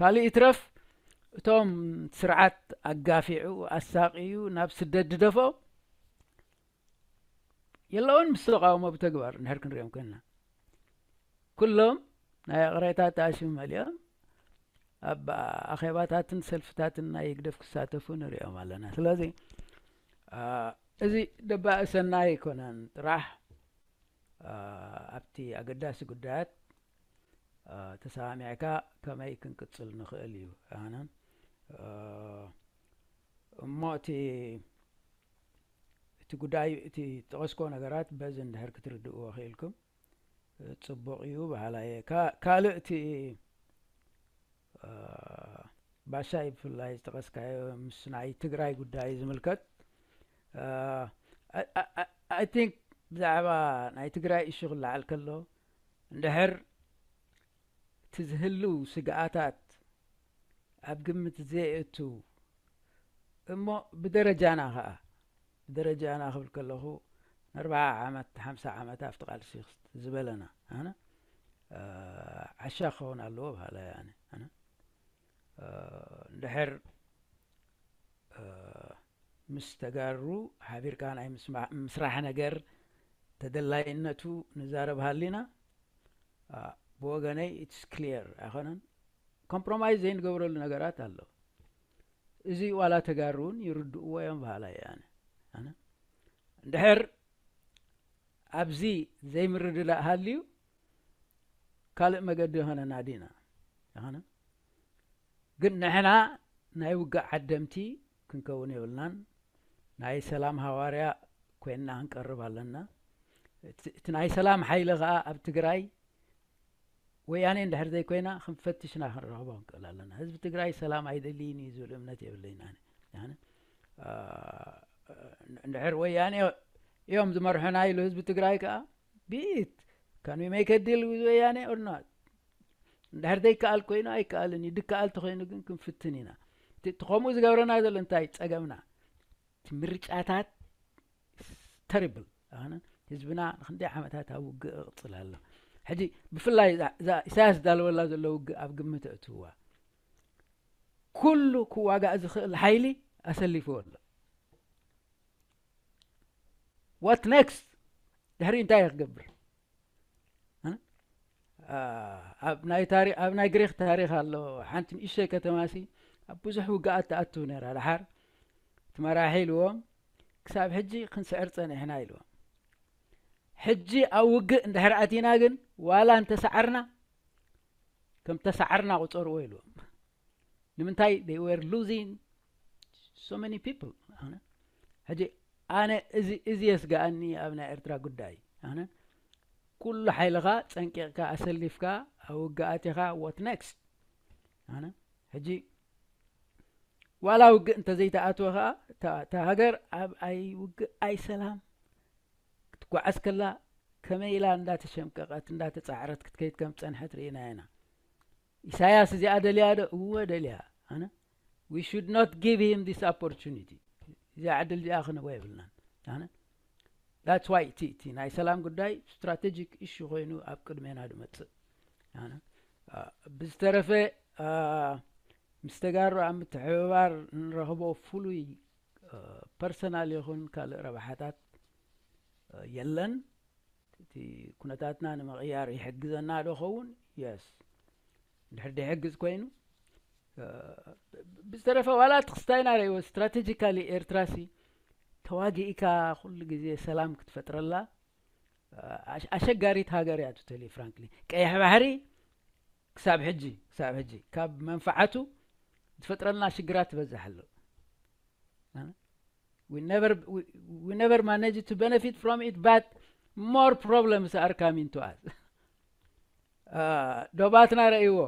ካልእ ይትረፍ፣ እቶም ስርዓት ኣጋፊዑ ኣሳቂዩ ናብ ስደት ድደፎ የለውን ምስ ተቃውሞ ብተግባር እንድሕር ክንሪኦም ኮይንና። ኩሎም ናይ ቅሬታ ተኣሲሙ መሊኦም ኣብ ኣኼባታትን ሰልፍታትን ናይ ህግደፍ ክሳተፉ ንሪኦም ኣለና። ስለዚ እዚ ደባእሰና ኣይኮነን ጥራሕ፣ ኣብቲ ኣገዳሲ ጉዳያት ተሰማሚዕካ ከመይ ክንቅጽል ንኽእል እዩ። ኣነ እሞ እቲ እቲ ጉዳይ እቲ ጠቐስኮ ነገራት በዚ እንድሕር ክትርድእዎ ክኢልኩም ጽቡቕ እዩ በሃላይ እየ። ካልእ እቲ ባሻይ ብፍላይ ዝጠቐስካዮ ምስ ናይ ትግራይ ጉዳይ ዝምልከት፣ I think ብዛዕባ ናይ ትግራይ እሹ ክለዓል ከሎ፣ እንድሕር እቲ ዝህልው ስግኣታት ኣብ ግምት ዘየእቱ እሞ፣ ብደረጃና ኸዓ፣ ብደረጃና ክብል ከለኹ፣ ንኣርብዓ ዓመት፣ ሓምሳ ዓመት ኣብቲ ቃልሲ ዝበለና ኣነ ዓሻ ክኸውን ኣለዎ በሃላይ ኣነ ኣነ እንድሕር ምስ ተጋሩ ሓቢርካ ናይ ምስራሕ ነገር ተደላይነቱ ንዛረብ ሃሊና፣ ብወገነይ it's clear ኣይኮነን። ኮምፕሮማይዝ ዘይንገብረሉ ነገራት ኣሎ። እዚ ዋላ ተጋሩ እውን ይርድእዎ እዮም በሃላይ ኣነ ኣነ እንድሕር ኣብዚ ዘይምርድዳእ ሃልዩ ካልእ መገዲ ይኾነና ዲና ይኾነ። ግን ንሕና ናይ ውግእ ዓደምቲ ክንከውን የብልናን። ናይ ሰላም ሃዋርያ ኮይንና ክንቀርብ ኣለና። እቲ ናይ ሰላም ሓይሊ ኸዓ ኣብ ትግራይ ወያኔ እንድሕር ዘይኮይና ክንፈትሽና ክንረኽቦ ክንክእል ኣለና። ህዝቢ ትግራይ ሰላም ኣይደልይን እዩ ዝብል እምነት የብለይን ኣነ። ኣነ እንድሕር ወያኔ እዮም ዝመርሑና ኢሉ ህዝቢ ትግራይ ከዓ ቢኢት ካን ዊ ሜክ ዲል ዊዝ ወያኔ ኦር ናት እንድሕር ዘይከኣል ኮይኑ ኣይከኣልን እዩ። ድከኣል ተኮይኑ ግን ክንፍትን ኢና። እቲ ከምኡ ዝገብረና ዘሎ እንታይ ጸገምና? እቲ ምርጫታት ተሪብል ኣነ ህዝብና ንክንደይ ዓመታት ኣብ ውግእ ይቕፅል ኣሎ። ሕጂ ብፍላይ እዛ ኢሳያስ ዝዳለወላ ዘሎ ውግእ ኣብ ግምት እእትዋ ኩሉ ክዋጋእ ዝኽእል ሓይሊ ኣሰሊፍዎ ኣሎ። ዋት ኔክስት? ድሕሪ እንታይ ክገብር? ኣብ ናይ ግሪክ ታሪክ ኣሎ። ሓንቲ ንእሸይ ከተማሲ ኣብ ብዙሕ ውግኣት ትኣቱ ነራ። ድሓር እቲ መራሒ ኢልዎም ክሳብ ሕጂ ክንስዕር ፀኒሕና ኢልዎም። ሕጂ ኣብ ውግእ እንድሕር ኣቲና ግን ዋላ እንተሰዓርና ከም ተሰዓርና ቁፀርዎ ኢልዎም። ንምንታይ? They were losing so many people። ሕጂ ኣነ እዚ እዚ የስጋኣኒ ኣብ ናይ ኤርትራ ጉዳይ ኣነ ኩሉ ሓይልኻ ጸንቂቕካ ኣሰሊፍካ ኣብ ውግኣት ኢኻ። What next? ኣነ ሕጂ ዋላ ውግእ እንተዘይተኣትወ ኸዓ እታ ሃገር ኣብ ኣይ ውግእ ኣይ ሰላም ክትጓዓዝ ከላ ከመይ ኢላ እንዳተሸምቀቐት እንዳተጻዕረት ክትከይድ ከም ዝጸንሐት ርኢና ኢና። ኢሳያስ እዚኣ ደልያ ዶ? እወ ደልያ። ኣነ we should not give him this opportunity። እዚኣ ዕድል እዚኣ ክንህቦ የብልናን። ኣነ that's why እቲ እቲ ናይ ሰላም ጉዳይ ስትራቴጂክ ኢሹ ኮይኑ ኣብ ቅድሜና ድመጽእ። ኣነ ብዝተረፈ ምስ ተጋሩ ኣብ ምትሕብባር ንረኽቦ ፍሉይ ፐርሰናል ይኹን ካልእ ረብሓታት የለን። እቲ ኩነታትና ንምቕያር ይሕግዘና ዶ ኸውን? የስ። እንድሕር ዘይሕግዝ ኮይኑ ብዝተረፈ ዋላ እቲ ክስታይና ረእይዎ ስትራቴጂካሊ ኤርትራሲ ተዋጊእካ ኩሉ ግዜ ሰላም ክትፈጥረላ ኣሸጋሪት ሃገር እያ። ቱ ቴሊ ፍራንክሊ ቀይሕ ባሕሪ ክሳብ ሕጂ ክሳብ ሕጂ ካብ መንፈዓቱ ዝፈጥረልና ሽግራት ትበዝሕ ኣሎ። We never we, we never manage to benefit from it, but more problems are coming to us. ዶባትና ረእይዎ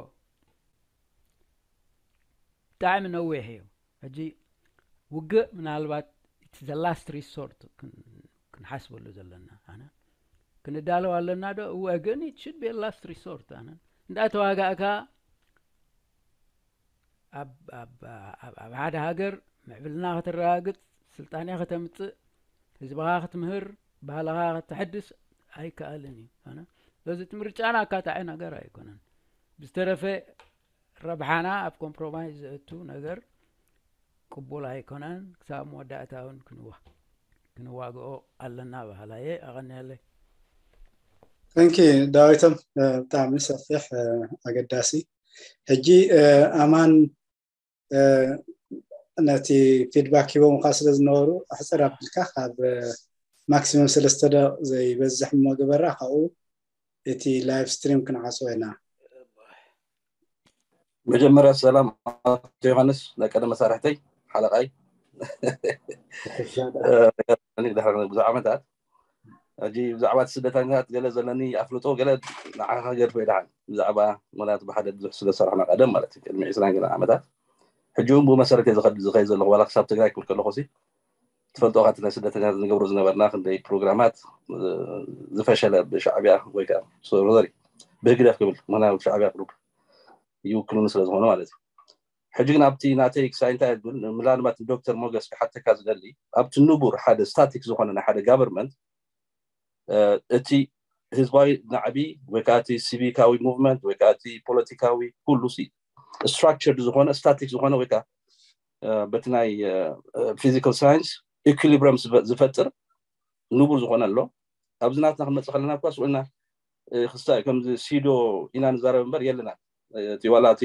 ብጣዕሚ ነዊሕ እዩ። ሕጂ ውግእ ምናልባት it's the last resort ክንሓስበሉ ዘለና ኣነ ክንዳለው ኣለና ዶ? እወ፣ ግን it should be last resort ኣነ እንዳተዋጋእካ ኣብ ሓደ ሃገር ምዕብልና ከተረጋግጽ፣ ስልጣኔ ከተምጽእ፣ ህዝብኻ ክትምህር፣ ባህልኻ ከተሐድስ ኣይከኣልን እዩ። ኣነ ስለዚ እቲ ምርጫና ኣካታዒ ነገር ኣይኮነን። ብዝተረፈ ረብሓና ኣብ ኮምፕሮማይዝ ዘእቱ ነገር ቅቡል ኣይኮነን። ክሳብ መወዳእታ እውን ክንዋ ክንዋግኦ ኣለና በሃላየ። ኣቐንየለይ። Thank you ዳዊቶም፣ ብጣዕሚ ሰፊሕ ኣገዳሲ። ሕጂ ኣማን ነቲ ፊድባክ ሂቦምካ ስለ ዝነበሩ ኣሕፅር ኣቢልካ ካብ ማክሲመም ሰለስተ ደቂቕ ዘይበዝሕ እሞ ግበራ፣ ካብኡ እቲ ላይቭ ስትሪም ክንዓፅዎ ኢና። መጀመርያ ሰላም ኣቶ ዮሃንስ ናይ ቀደም መሳርሕተይ ሓለቓይ ድሕሪ ብዙሕ ዓመታት ሕጂ ብዛዕባ እቲ ስደተኛታት ገለ ዘለኒ ኣፍልጦ ገለ ንዓኻ ገድፎ ይደሓን ብዛዕባ ምክንያቱ ብሓደ ብዙሕ ስለ ዝሰራሕና ቀደም ማለት እዩ ቅድሚ ዕስራን ገለ ዓመታት ሕጂ እውን ብኡ መሰረት እየ ዝኸድ ዝኸይ ዘለኹ ዋላ ክሳብ ትግራይ ክብል ከለኹ ሲ ፈልጦ ካቲ ናይ ስደተኛታት ንገብሮ ዝነበርና ክንደይ ፕሮግራማት ዝፈሸለ ብሻዕብያ ወይ ከዓ ሶሪ ብህግደፍ ክብል ምክንያቱ ሻዕብያ ግሩፕ ይውክሉኒ ስለ ዝኾነ ማለት እዩ። ሕጂ ግን ኣብቲ ናተይ ክሳይ እንታይ ብል ምናልባት ዶክተር ሞገስ ክሓተካ ዝደሊ ኣብቲ ንቡር ሓደ ስታቲክ ዝኾነ ናይ ሓደ ጋቨርንመንት እቲ ህዝባዊ ናዕቢ ወይ ከዓ እቲ ሲቪካዊ ሙቭመንት ወይ ከዓ እቲ ፖለቲካዊ ኩሉ ስትራክቸርድ ዝኾነ ስታቲክ ዝኾነ ወይ ከዓ በቲ ናይ ፊዚካል ሳይንስ ኢኩሊብረም ዝፈጥር ንቡር ዝኾነ ኣሎ። ኣብዚ ናትና ክንመፅእ ከለና እኳ ስኡልና ክስታይ ከምዚ ሲዶ ኢና ንዛረብ እምበር የለና እቲ ዋላ እቲ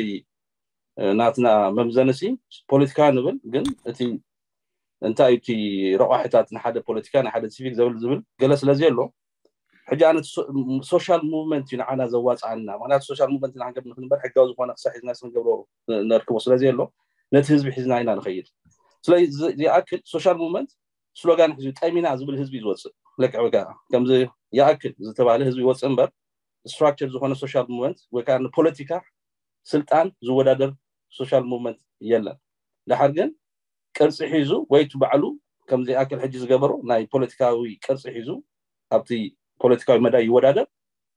ናትና መምዘንሲ ፖለቲካ ንብል ግን እቲ እንታይ እቲ ረቋሕታት ንሓደ ፖለቲካ ንሓደ ሲቪክ ዘብል ዝብል ገለ ስለዚ ኣሎ። ሕጂ ኣነ ሶሻል ሙቭመንት እዩ ንዓና ዘዋፅኣና። ምክንያቱ ሶሻል ሙቭመንት ኢና ክንገብር ንክንበር ሕጋዊ ዝኾነ ክሳብ ሒዝና ስንገብሮ ነርክቦ ስለዚ ኣሎ። ነቲ ህዝቢ ሒዝና ኢና ንኸይድ። ስለዚ ይኣክል ሶሻል ሙቭመንት ስሎጋን ሕዚ ጠሚና ዝብል ህዝቢ እዩ ዝወፅእ። ልክዕ ወይ ከዓ ከምዚ ይኣክል ዝተባህለ ህዝቢ ይወፅእ እምበር ስትራክቸር ዝኾነ ሶሻል ሙቭመንት ወይ ከዓ ንፖለቲካ ስልጣን ዝወዳደር ሶሻል ሙቭመንት የለን። ድሓር ግን ቅርፂ ሒዙ ወይ እቲ ባዕሉ ከምዚ ኣክል ሕጂ ዝገበሮ ናይ ፖለቲካዊ ቅርፂ ሒዙ ኣብቲ ፖለቲካዊ መዳይ ይወዳደር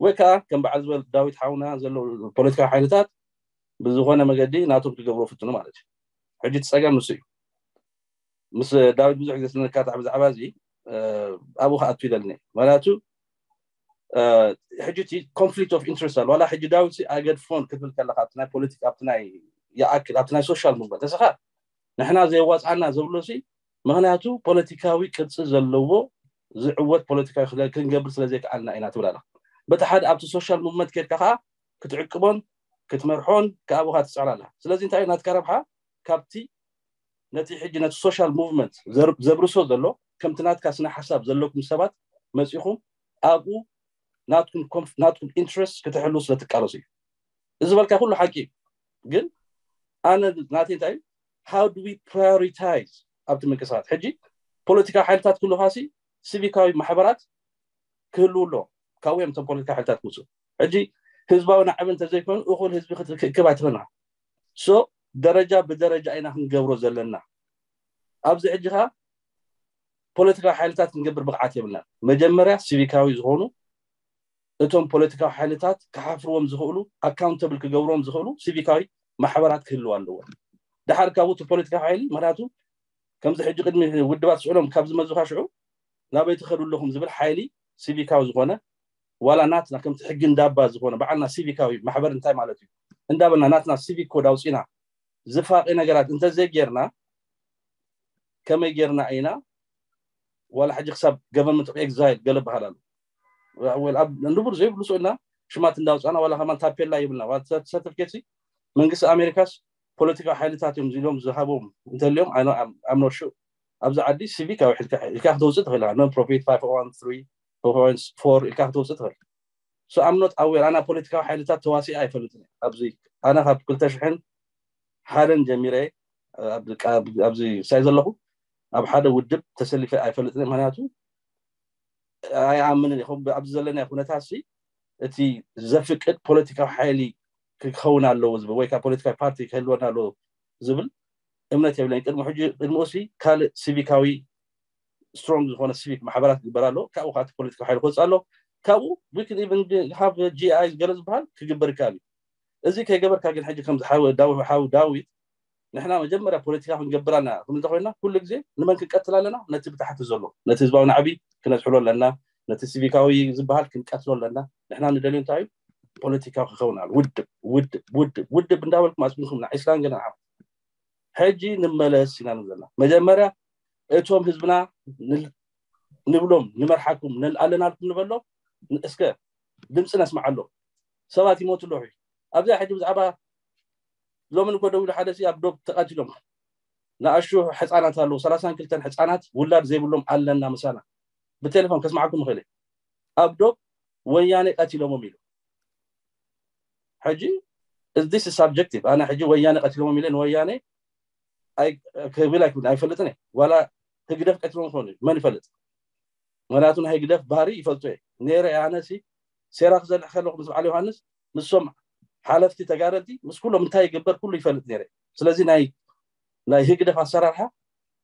ወይ ከዓ ከም በዓል ዝበል ዳዊት ሓውና ዘለዉ ፖለቲካዊ ሓይልታት ብዝኾነ መገዲ ናቶም ክገብሩ ፍትኑ ማለት እዩ። ሕጂ እቲ ፀገም ንሱ እዩ። ምስ ዳዊት ብዙሕ ግዜ ስንካታዕ ብዛዕባ እዚ ኣብኡ ክኣቱ ኢለኒ። ምክንያቱ ሕጂ እቲ ኮንፍሊክት ኦፍ ኢንትረስት ኣሎ። ዋላ ሕጂ ዳዊት ሲ ኣይገድፎን ክትብል ከለካ ኣብቲ ናይ ፖለቲካ ኣብቲ ናይ ይኣክል ኣብቲ ናይ ሶሻል ሙቭመንት እስኻ ንሕና ዘየዋፅኣና ዘብሎ ሲ ምክንያቱ ፖለቲካዊ ቅርፂ ዘለዎ ዝዕወት ፖለቲካዊ ክለ- ክንገብር ስለ ዘይከኣልና ኢና ትብል ኣላ። በቲ ሓደ ኣብቲ ሶሻል ሙቭመንት ከድካ ከዓ ክትዕቅቦን ክትመርሖን ከኣብኻ ትፅዕር ኣላ። ስለዚ እንታይ እዩ ናትካ ረብሓ ካብቲ ነቲ ሕጂ ነቲ ሶሻል ሙቭመንት ዘር- ዘብርሶ ዘሎ ከምቲ ናትካ ስነ ሓሳብ ዘለኩም ሰባት መፂኹም ኣብኡ ናትኩም ኮንፍ- ናትኩም ኢንትረስት ክትሕሉ ስለ ትቃለሱ እዩ። እዚ ዝበልካ ኩሉ ሓቂ እዩ። ግን ኣነ ናተይ እንታይ እዩ how do we prioritize ኣብቲ ምንቅስቃስ ሕጂ ፖለቲካዊ ሓይልታት ክህልውካ ሲ ሲቪካዊ ማሕበራት ክህልው ኣሎ ካብኡ እዮም እቶም ፖለቲካዊ ሓይልታት ክውፅኡ። ሕጂ ህዝባዊ ናዕቢ እንተዘይኮይኑ እኹል ህዝቢ ክት- ክእክብ ኣይትኽእልና። ሶ ደረጃ ብደረጃ ኢና ክንገብሮ ዘለና። ኣብዚ ሕጂ ኸዓ ፖለቲካዊ ሓይልታት ክንገብር ብቕዓት የብልናን። መጀመርያ ሲቪካዊ ዝኾኑ እቶም ፖለቲካዊ ሓይልታት ክሓፍርዎም ዝኽእሉ ኣካውንተብል ክገብርዎም ዝኽእሉ ሲቪካዊ ማሕበራት ክህልው ኣለዎ። ድሓር ካብኡ እቲ ፖለቲካዊ ሓይሊ ምክንያቱ ከምዚ ሕጂ ቅድሚ ውድባት ስዕሎም ካብ ዝመዙኻ ሽዑ ናበይ ትኸዱ ኣለኹም ዝብል ሓይሊ ሲቪካዊ ዝኾነ ዋላ ናትና ከምቲ ሕጊ እንዳባ ዝኾነ በዓልና ሲቪካዊ ማሕበር እንታይ ማለት እዩ እንዳበልና ናትና ሲቪክ ኮድ ኣውፂና ዝፋቂ ነገራት እንተዘይጌርና ከመይ ጌርና ኢና ዋላ ሕጂ ክሳብ ገቨርንመንት ኦፍ ኤግዛይል ገለ በሃል ኣሎ። ንቡር ዘይብሉ ስኡልና ሽማት እንዳውፃና ዋላ ከማን ታፔላ ይብልና ሰርቲፊኬት መንግስቲ ኣሜሪካስ ፖለቲካዊ ሓይልታት እዮም ኢሎም ዝሃቦም እንተልዮም ኣምኖሹ ኣብዚ ዓዲ ሲቪካዊ ኢልካ ክትወፅእ ትኽእል non profit five oh one three four ኢልካ ክትወፅእ ትኽእል። So I'm not aware ኣና ፖለቲካዊ ሓይልታት ተዋሲኣ ኣይፈልጥን ኣብዚ ኣነ ካብ ክልተ ሽሕን ሓደን ጀሚረ ኣብዚ ሳይ ዘለኹ ኣብ ሓደ ውድብ ተሰሊፈ ኣይፈልጥን ምክንያቱ ኣይኣምንን ይኹም ኣብዚ ዘለና ኩነታት ሲ እቲ ዘፍቅድ ፖለቲካዊ ሓይሊ ክኸውን ኣለዎ ዝብል ወይ ከዓ ፖለቲካዊ ፓርቲ ክህልወና ኣለዎ ዝብል እምነት የብለኝ። ቅድሚ ሕጂ ቅድሚኡ ሲ ካልእ ሲቪካዊ ስትሮንግ ዝኾነ ሲቪክ ማሕበራት ክግበር ኣለዎ። ካብኡ ከዓ ፖለቲካዊ ሓይሊ ክወፅእ ኣለዎ። ካብኡ we can even have GI ገለ ዝበሃል ክግበር ይከኣል እዩ። እዚ ከይገበርካ ግን ሕጂ ከም ዝሓው ዳዊት ንሕና መጀመርያ ፖለቲካ ክንገብር ኣለና ክብል እንተኮይና ኩሉ ግዜ ንመን ክንቀትል ኣለና? ነቲ ብታሕቲ ዘሎ ነቲ ህዝባዊ ናዕቢ ክነዝሕሎ ኣለና። ነቲ ሲቪካዊ ዝበሃል ክንቀትሎ ኣለና። ንሕና ንደልዮ እንታይ እዩ? ፖለቲካዊ ክኸውን ኣሎ። ውድብ ውድብ ውድብ ውድብ እንዳበልኩም ኣፅኒኩም ና ዒስራን ገለን ዓመት ሕጂ ንመለስ ኢና ንብል ዘለና። መጀመርያ እቶም ህዝብና ንብሎም ንመርሓኩም ኣለናልኩም ንበሎም እስከ ድምፂ ነስምዓሎም። ሰባት ይሞቱ ኣለዉ። ኣብዚኣ ሕጂ ብዛዕባ ሎሚ ንኮ ደው ኢሉ ሓደ ኣብ ዶብ ተቐቲሎም ንኣሹ ሕፃናት ኣለዉ ሰላሳን ክልተን ሕፃናት ውላድ ዘይብሎም ኣለና ምሳና ብቴሌፎን ከስምዓኩም ይኽእል ኣብ ዶብ ወያኔ ቀቲሎሞም ኢሉ ሕጂ this subjective ኣነ ሕጂ ወያኔ ቀቲሎሞም ኢለ ንወያኔ ክብል ኣይክብል ኣይፈልጥን ዋላ ህግደፍ ቀቲሎም ክኾኑ መን ይፈልጥ ምክንያቱ ናይ ህግደፍ ባህሪ ይፈልጡ እየ ነረ ኣነሲ ሴራ ክዘርሕ ከለኹ ምስ በዓል ዮሃንስ ንሶም ሓለፍቲ ተጋደልቲ ምስ ኩሎም እንታይ ይግበር ኩሉ ይፈልጥ ነረ ስለዚ ናይ ናይ ህግደፍ ኣሰራርሓ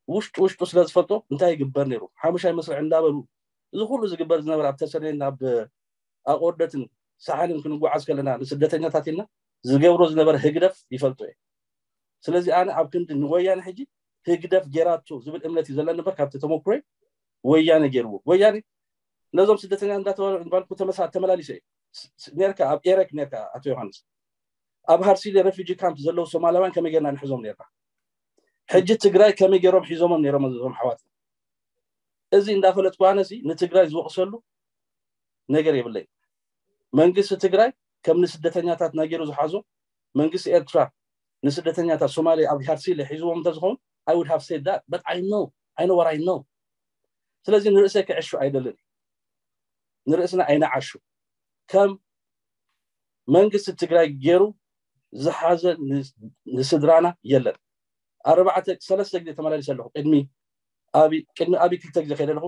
ውሽጡ ውሽጡ ስለ ዝፈልጦ እንታይ ይግበር ነይሩ፣ ሓሙሻይ መስርዕ እንዳበሉ፣ እዚ ኩሉ ዝግበር ዝነበረ ኣብ ተሰነይን ኣብ ኣቆርደትን ሳሕልን ክንጓዓዝ ከለና ንስደተኛታት ኢልና ዝገብሮ ዝነበረ ህግደፍ ይፈልጦ እየ። ስለዚ ኣነ ኣብ ክንዲ ንወያነ ሕጂ ህግደፍ ጌራቶ ዝብል እምነት እዩ ዘለኒ እምበር፣ ካብቲ ተመክሮይ ወያነ ጌርዎ። ወያነ ነዞም ስደተኛ እንዳተባልኩ ተመሳ ተመላሊሰ እየ። ስ- ስ- ነርካ ኣብ ኤረክ ነርካ ኣቶ ዮሃንስ፣ ኣብ ሃርሲሌ ሬፊጂ ካምፕ ዘለዉ ሶማላውያን ከመይ ጌርና ንሕዞም ነርና? ሕጂ ትግራይ ከመይ ጌሮም ሒዞሞም ነይሮም እዞም ሓዋት? እዚ እንዳፈለጥኩ ኣነሲ ንትግራይ ዝወቕሰሉ ነገር የብለይ። መንግስቲ ትግራይ ከም ንስደተኛታት ናገሩ ዝሓዞ፣ መንግስቲ ኤርትራ ንስደተኛታት ሶማሌ ኣብ ሃርሲሌ ሒዝዎም እንተዝኸውን፣ I would have said that, but I know, I know what I know። ስለዚ ንርእሰይ ክዕሹ ኣይደልን። ንርእስና ኣይንዓሹ። ከም መንግስቲ ትግራይ ገይሩ ዝሓዘ ን- ንስድራና የለን። ኣርባዕተ ሰለስተ ግዜ ተመላሊሰ ኣለኹ። ቅድሚ ኣብይ ቅድሚ ኣብይ ክልተ ግዜ ከይደ ኣለኹ።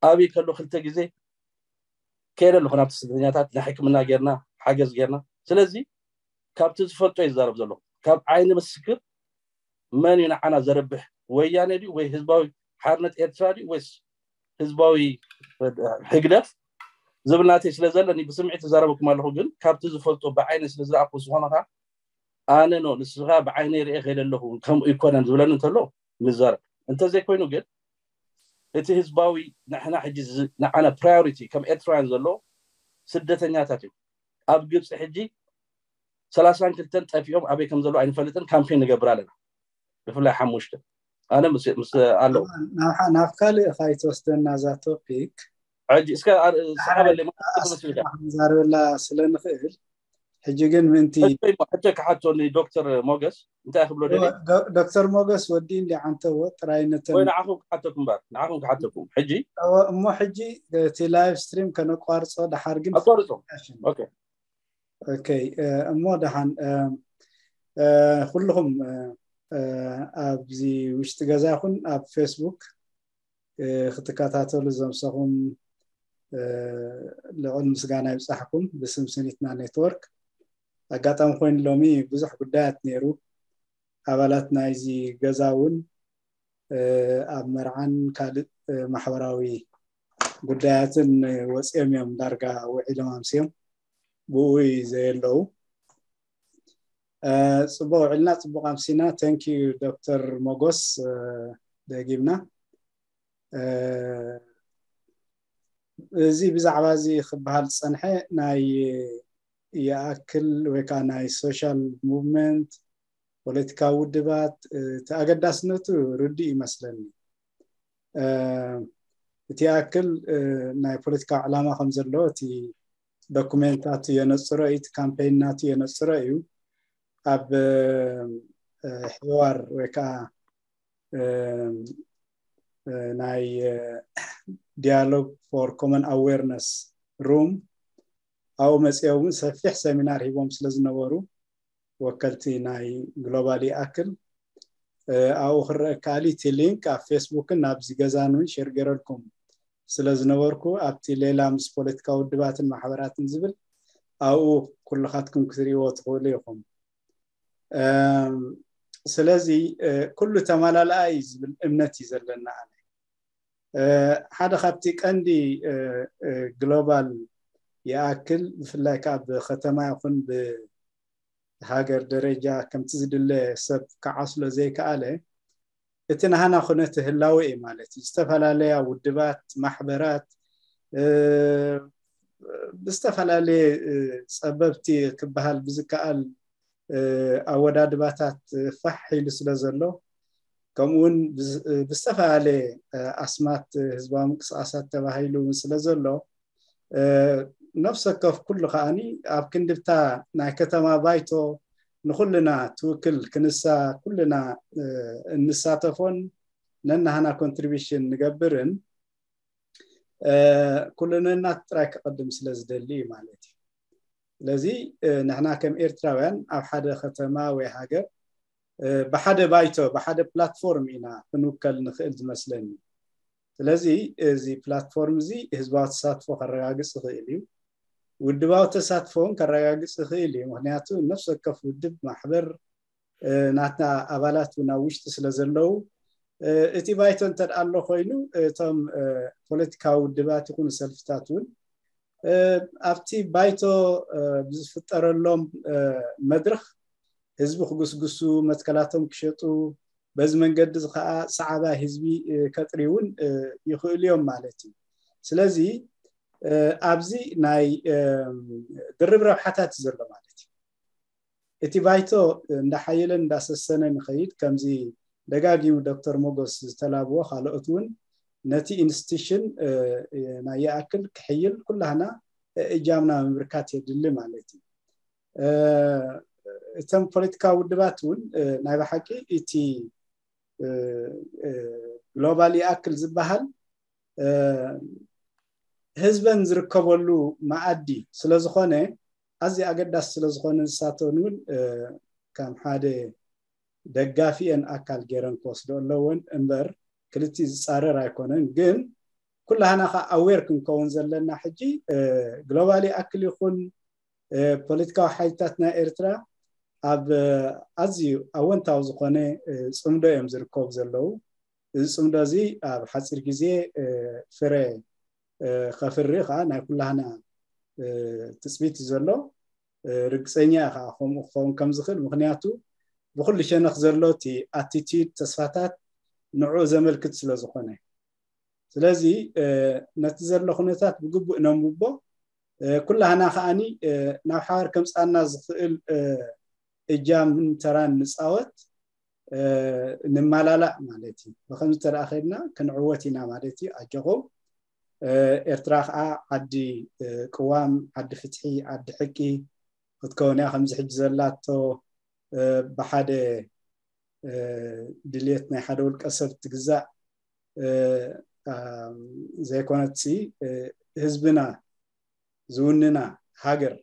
ኣብይ ከሎ ክልተ ግዜ ከይደ ኣለኹ ናብቲ ስደተኛታት ናይ ሕክምና ጌርና ሓገዝ ጌርና። ስለዚ ካብቲ ዝፈልጦ ይዛረብ ዘለኹ። ካብ ዓይኒ ምስክር መን እዩ ንዓና ዘረብሕ? ወያነ ድዩ ወይ ህዝባዊ ሓርነት ኤርትራ ድዩ ወይስ ህዝባዊ ህግደፍ ዝብል ናተይ ስለ ዘለኒ ብስምዒት እዛረበኩም ኣለኹ። ግን ካብቲ ዝፈልጦ ብዓይኒ ስለ ዝረኣኩ ዝኾነ ከኣ ኣነ ኖ ንስኻ ብዓይነይ ርኤ ከይደ ኣለኹ ከምኡ ይኮነን ዝብለኒ እንተሎ ንዛረብ። እንተዘይኮይኑ ግን እቲ ህዝባዊ ንሕና ሕጂ ዝ- ንዓና ፕራዮሪቲ ከም ኤርትራውያን ዘሎ ስደተኛታት እዩ። ኣብ ግብፂ ሕጂ ሰላሳን ክልተን ጠፊኦም ኣበይ ከም ዘለዉ ኣይንፈልጥን። ካምፔን ንገብር ኣለና ብፍላይ ሓሙሽተ ኣነ ምስ ምስ ኣለዉ ናብ ናብ ካልእ ካይትወስደና እዛ ቶፒክ ሕጂ እስከ ኣር- ስሓበለይ ማለት መስልካ ክንዛረበላ ስለ ንኽእል ሕጂ ግን ምእንቲ ሕቶ ክሓቶ ንዶክተር ሞገስ እንታይ ክብሎ ደሊ ዶ- ዶክተር ሞገስ ወዲ እንዲ ዓንተዎ ጥራይ ነተን ወይ ንዓኹም ክሓተኩም በር ንዓኹም ክሓተኩም ሕጂ እሞ ሕጂ እቲ ላይቭ ስትሪም ከነቋርጾ ደሓር ግን ኣቋርጾ ኦኬ ኦኬ እሞ ደሓን ኩልኹም ኣብዚ ውሽጢ ገዛ ይኹን ኣብ ፌስቡክ ክትከታተሉ ዘምሰኹም ልዑል ምስጋና ይብፃሕኩም ብስም ስኒትና ኔትወርክ ኣጋጣሚ ኮይኑ ሎሚ ብዙሕ ጉዳያት ነይሩ ኣባላት ናይዚ ገዛ እውን ኣብ መርዓን ካልእ ማሕበራዊ ጉዳያትን ወፂኦም እዮም ዳርጋ ውዒሎም ኣምስዮም ብኡ ዘየለዉ ፅቡቅ ውዕልና ፅቡቅ ኣምሲና thank you ዶክተር ሞጎስ ደጊምና እዚ ብዛዕባ እዚ ክበሃል ዝፀንሐ ናይ ይኣክል ወይ ከዓ ናይ social movement ፖለቲካዊ ውድባት እቲ ኣገዳስነቱ ርድእ ይመስለኒ እቲ ይኣክል ናይ ፖለቲካዊ ዕላማ ከም ዘለዎ እቲ ዶኩሜንት ናቱ የነፅሮ እዩ እቲ ካምፔን ናቱ የነፅሮ እዩ ኣብ ሕዋር ወይ ከዓ ናይ dialogue for common awareness room ኣብኡ መፅኦም እውን ሰፊሕ ሰሚናር ሂቦም ስለ ዝነበሩ ወከልቲ ናይ ግሎባል ይኣክል ኣብኡ ክረአ ከኣሊ እቲ ሊንክ ኣብ ፌስቡክን ናብዚ ገዛን እውን ሼር ገይረልኩም ስለ ዝነበርኩ ኣብቲ ሌላ ምስ ፖለቲካ ውድባትን ማሕበራትን ዝብል ኣብኡ ኩልኻትኩም ክትሪእዎ ትኽእሉ ኢኹም ስለዚ ኩሉ ተማላልኣ እዩ ዝብል እምነት እዩ ዘለና ኣነ ሓደ ካብቲ ቀንዲ ግሎባል ይኣክል ብፍላይ ከዓ ብከተማ ይኹን ብሃገር ደረጃ ከምቲ ዝድለ ሰብ ክዓስሎ ዘይከኣለ እቲ ናህና ኩነቲ ህላወ እዩ ማለት እዩ ዝተፈላለያ ውድባት ማሕበራት ብዝተፈላለየ ፀበብቲ ክበሃል ብዝከኣል ኣወዳድባታት ፋሕ ኢሉ ስለ ዘሎ ከምኡውን ብዝተፈላለየ ኣስማት ህዝባዊ ምንቅስቃሳት ተባሂሉ እውን ስለ ዘሎ ነፍሰ ከፍ ኩሉ ከዓኒ ኣብ ክንድብታ ናይ ከተማ ባይቶ ንኩልና ትውክል ክንሳ ኩልና እንሳተፎን ነናህና ኮንትሪቢሽን ንገብርን ኩልንና ጥራይ ክቐድም ስለ ዝደሊ እዩ ማለት እዩ ስለዚ ንሕና ከም ኤርትራውያን ኣብ ሓደ ከተማ ወይ ሃገር ብሓደ ባይቶ ብሓደ ፕላትፎርም ኢና ክንውከል ንኽእል ዝመስለኒ ስለዚ እዚ ፕላትፎርም እዚ ህዝባዊ ተሳትፎ ከረጋግፅ ይኽእል እዩ ውድባዊ ተሳትፎ እውን ከረጋግፅ ይኽእል እዩ ምክንያቱ ነፍሲ ወከፍ ውድብ ማሕበር ናትና ኣባላት እውን ኣብ ውሽጢ ስለ ዘለዉ እቲ ባይቶ እንተ ኣሎ ኮይኑ እቶም ፖለቲካዊ ውድባት ይኹኑ ሰልፍታት እውን ኣብቲ ባይቶ ብዝፍጠረሎም መድረኽ ህዝቢ ክጉስጉሱ፣ መትከላቶም ክሸጡ፣ በዚ መንገዲ እዚ ከዓ ሰዓባይ ህዝቢ ከጥርዩ እውን ይኽእሉ እዮም ማለት እዩ። ስለዚ ኣብዚ ናይ ድርብ ረብሓታት እዩ ዘሎ ማለት እዩ። እቲ ባይቶ እንዳሓየለን እንዳሰሰነ ንኸይድ ከምዚ ደጋጊሙ ዶክተር ሞጎስ ዝተላብዎ ካልኦት እውን ነቲ ኢንስቲቱሽን ናይ ይኣክል ክሕይል ኩላህና እጃምና ምብርካት የድሊ ማለት እዩ። እተን ፖለቲካዊ ውድባት እውን ናይ ብሓቂ እቲ ግሎባል ይኣክል ዝበሃል ህዝበን ዝርከበሉ መኣዲ ስለዝኾነ ኣዝዩ ኣገዳሲ ስለዝኾነ ንሳተን እውን ከም ሓደ ደጋፊአን ኣካል ገይረን ክወስዶ ኣለወን እምበር ክልቲኡ ዝፃረር ኣይኮነን። ግን ኩላህና ከዓ ኣዌር ክንከውን ዘለና ሕጂ ግሎባል ይኣክል ይኹን ፖለቲካዊ ሓይልታት ናይ ኤርትራ ኣብ ኣዝዩ ኣወንታዊ ዝኾነ ፅምዶ እዮም ዝርከቡ ዘለዉ። እዚ ፅምዶ እዚ ኣብ ሓፂር ግዜ ፍረ ከፍሪ ከዓ ናይ ኩላህና ትፅቢት እዩ ዘሎ። ርግፀኛ እየ ከዓ ከምኡ ክኸውን ከም ዝኽእል፣ ምክንያቱ ብኩሉ ሸነኽ ዘሎ እቲ ኣቲቲድ ተስፋታት ንዕኡ ዘመልክት ስለ ዝኾነ፣ ስለዚ ነቲ ዘሎ ኩነታት ብግቡእ ነንብቦ፣ ኩላህና ከዓኒ ናብ ሓባር ከምፃና ዝኽእል እጃምን ተራን ንፃወት፣ ንማላላእ ማለት እዩ። ብከምዚ እንተ ከድና ክንዕወት ኢና ማለት እዩ። ኣጆኹም። ኤርትራ ከዓ ዓዲ ቅዋም፣ ዓዲ ፍትሒ፣ ዓዲ ሕቂ ክትከውን እያ። ከምዚ ሕጂ ዘላቶ ብሓደ ድልየት ናይ ሓደ ውልቀ ሰብ ትግዛእ ዘይኮነትሲ ህዝብና ዝውንና ሃገር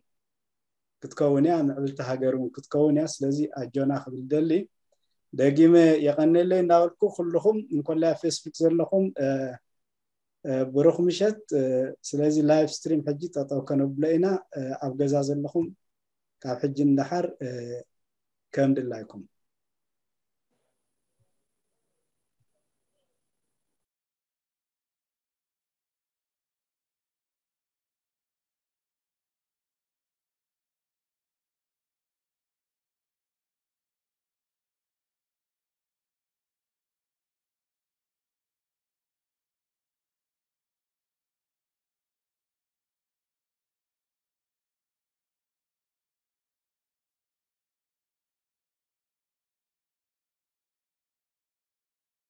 ክትከውን እያ፣ ምዕብልቲ ሃገር እውን ክትከውን እያ። ስለዚ ኣጆና ክብል ደሊ። ደጊመ የቐነለይ እንዳበልኩ ኩልኹም እንኮላይ ኣብ ፌስቡክ ዘለኹም ብሩኽ ምሸት። ስለዚ ላይቭ ስትሪም ሕጂ ጠጠው ከነብሎ ኢና። ኣብ ገዛ ዘለኹም ካብ ሕጂ ንደሓር ከም ድላይኩም።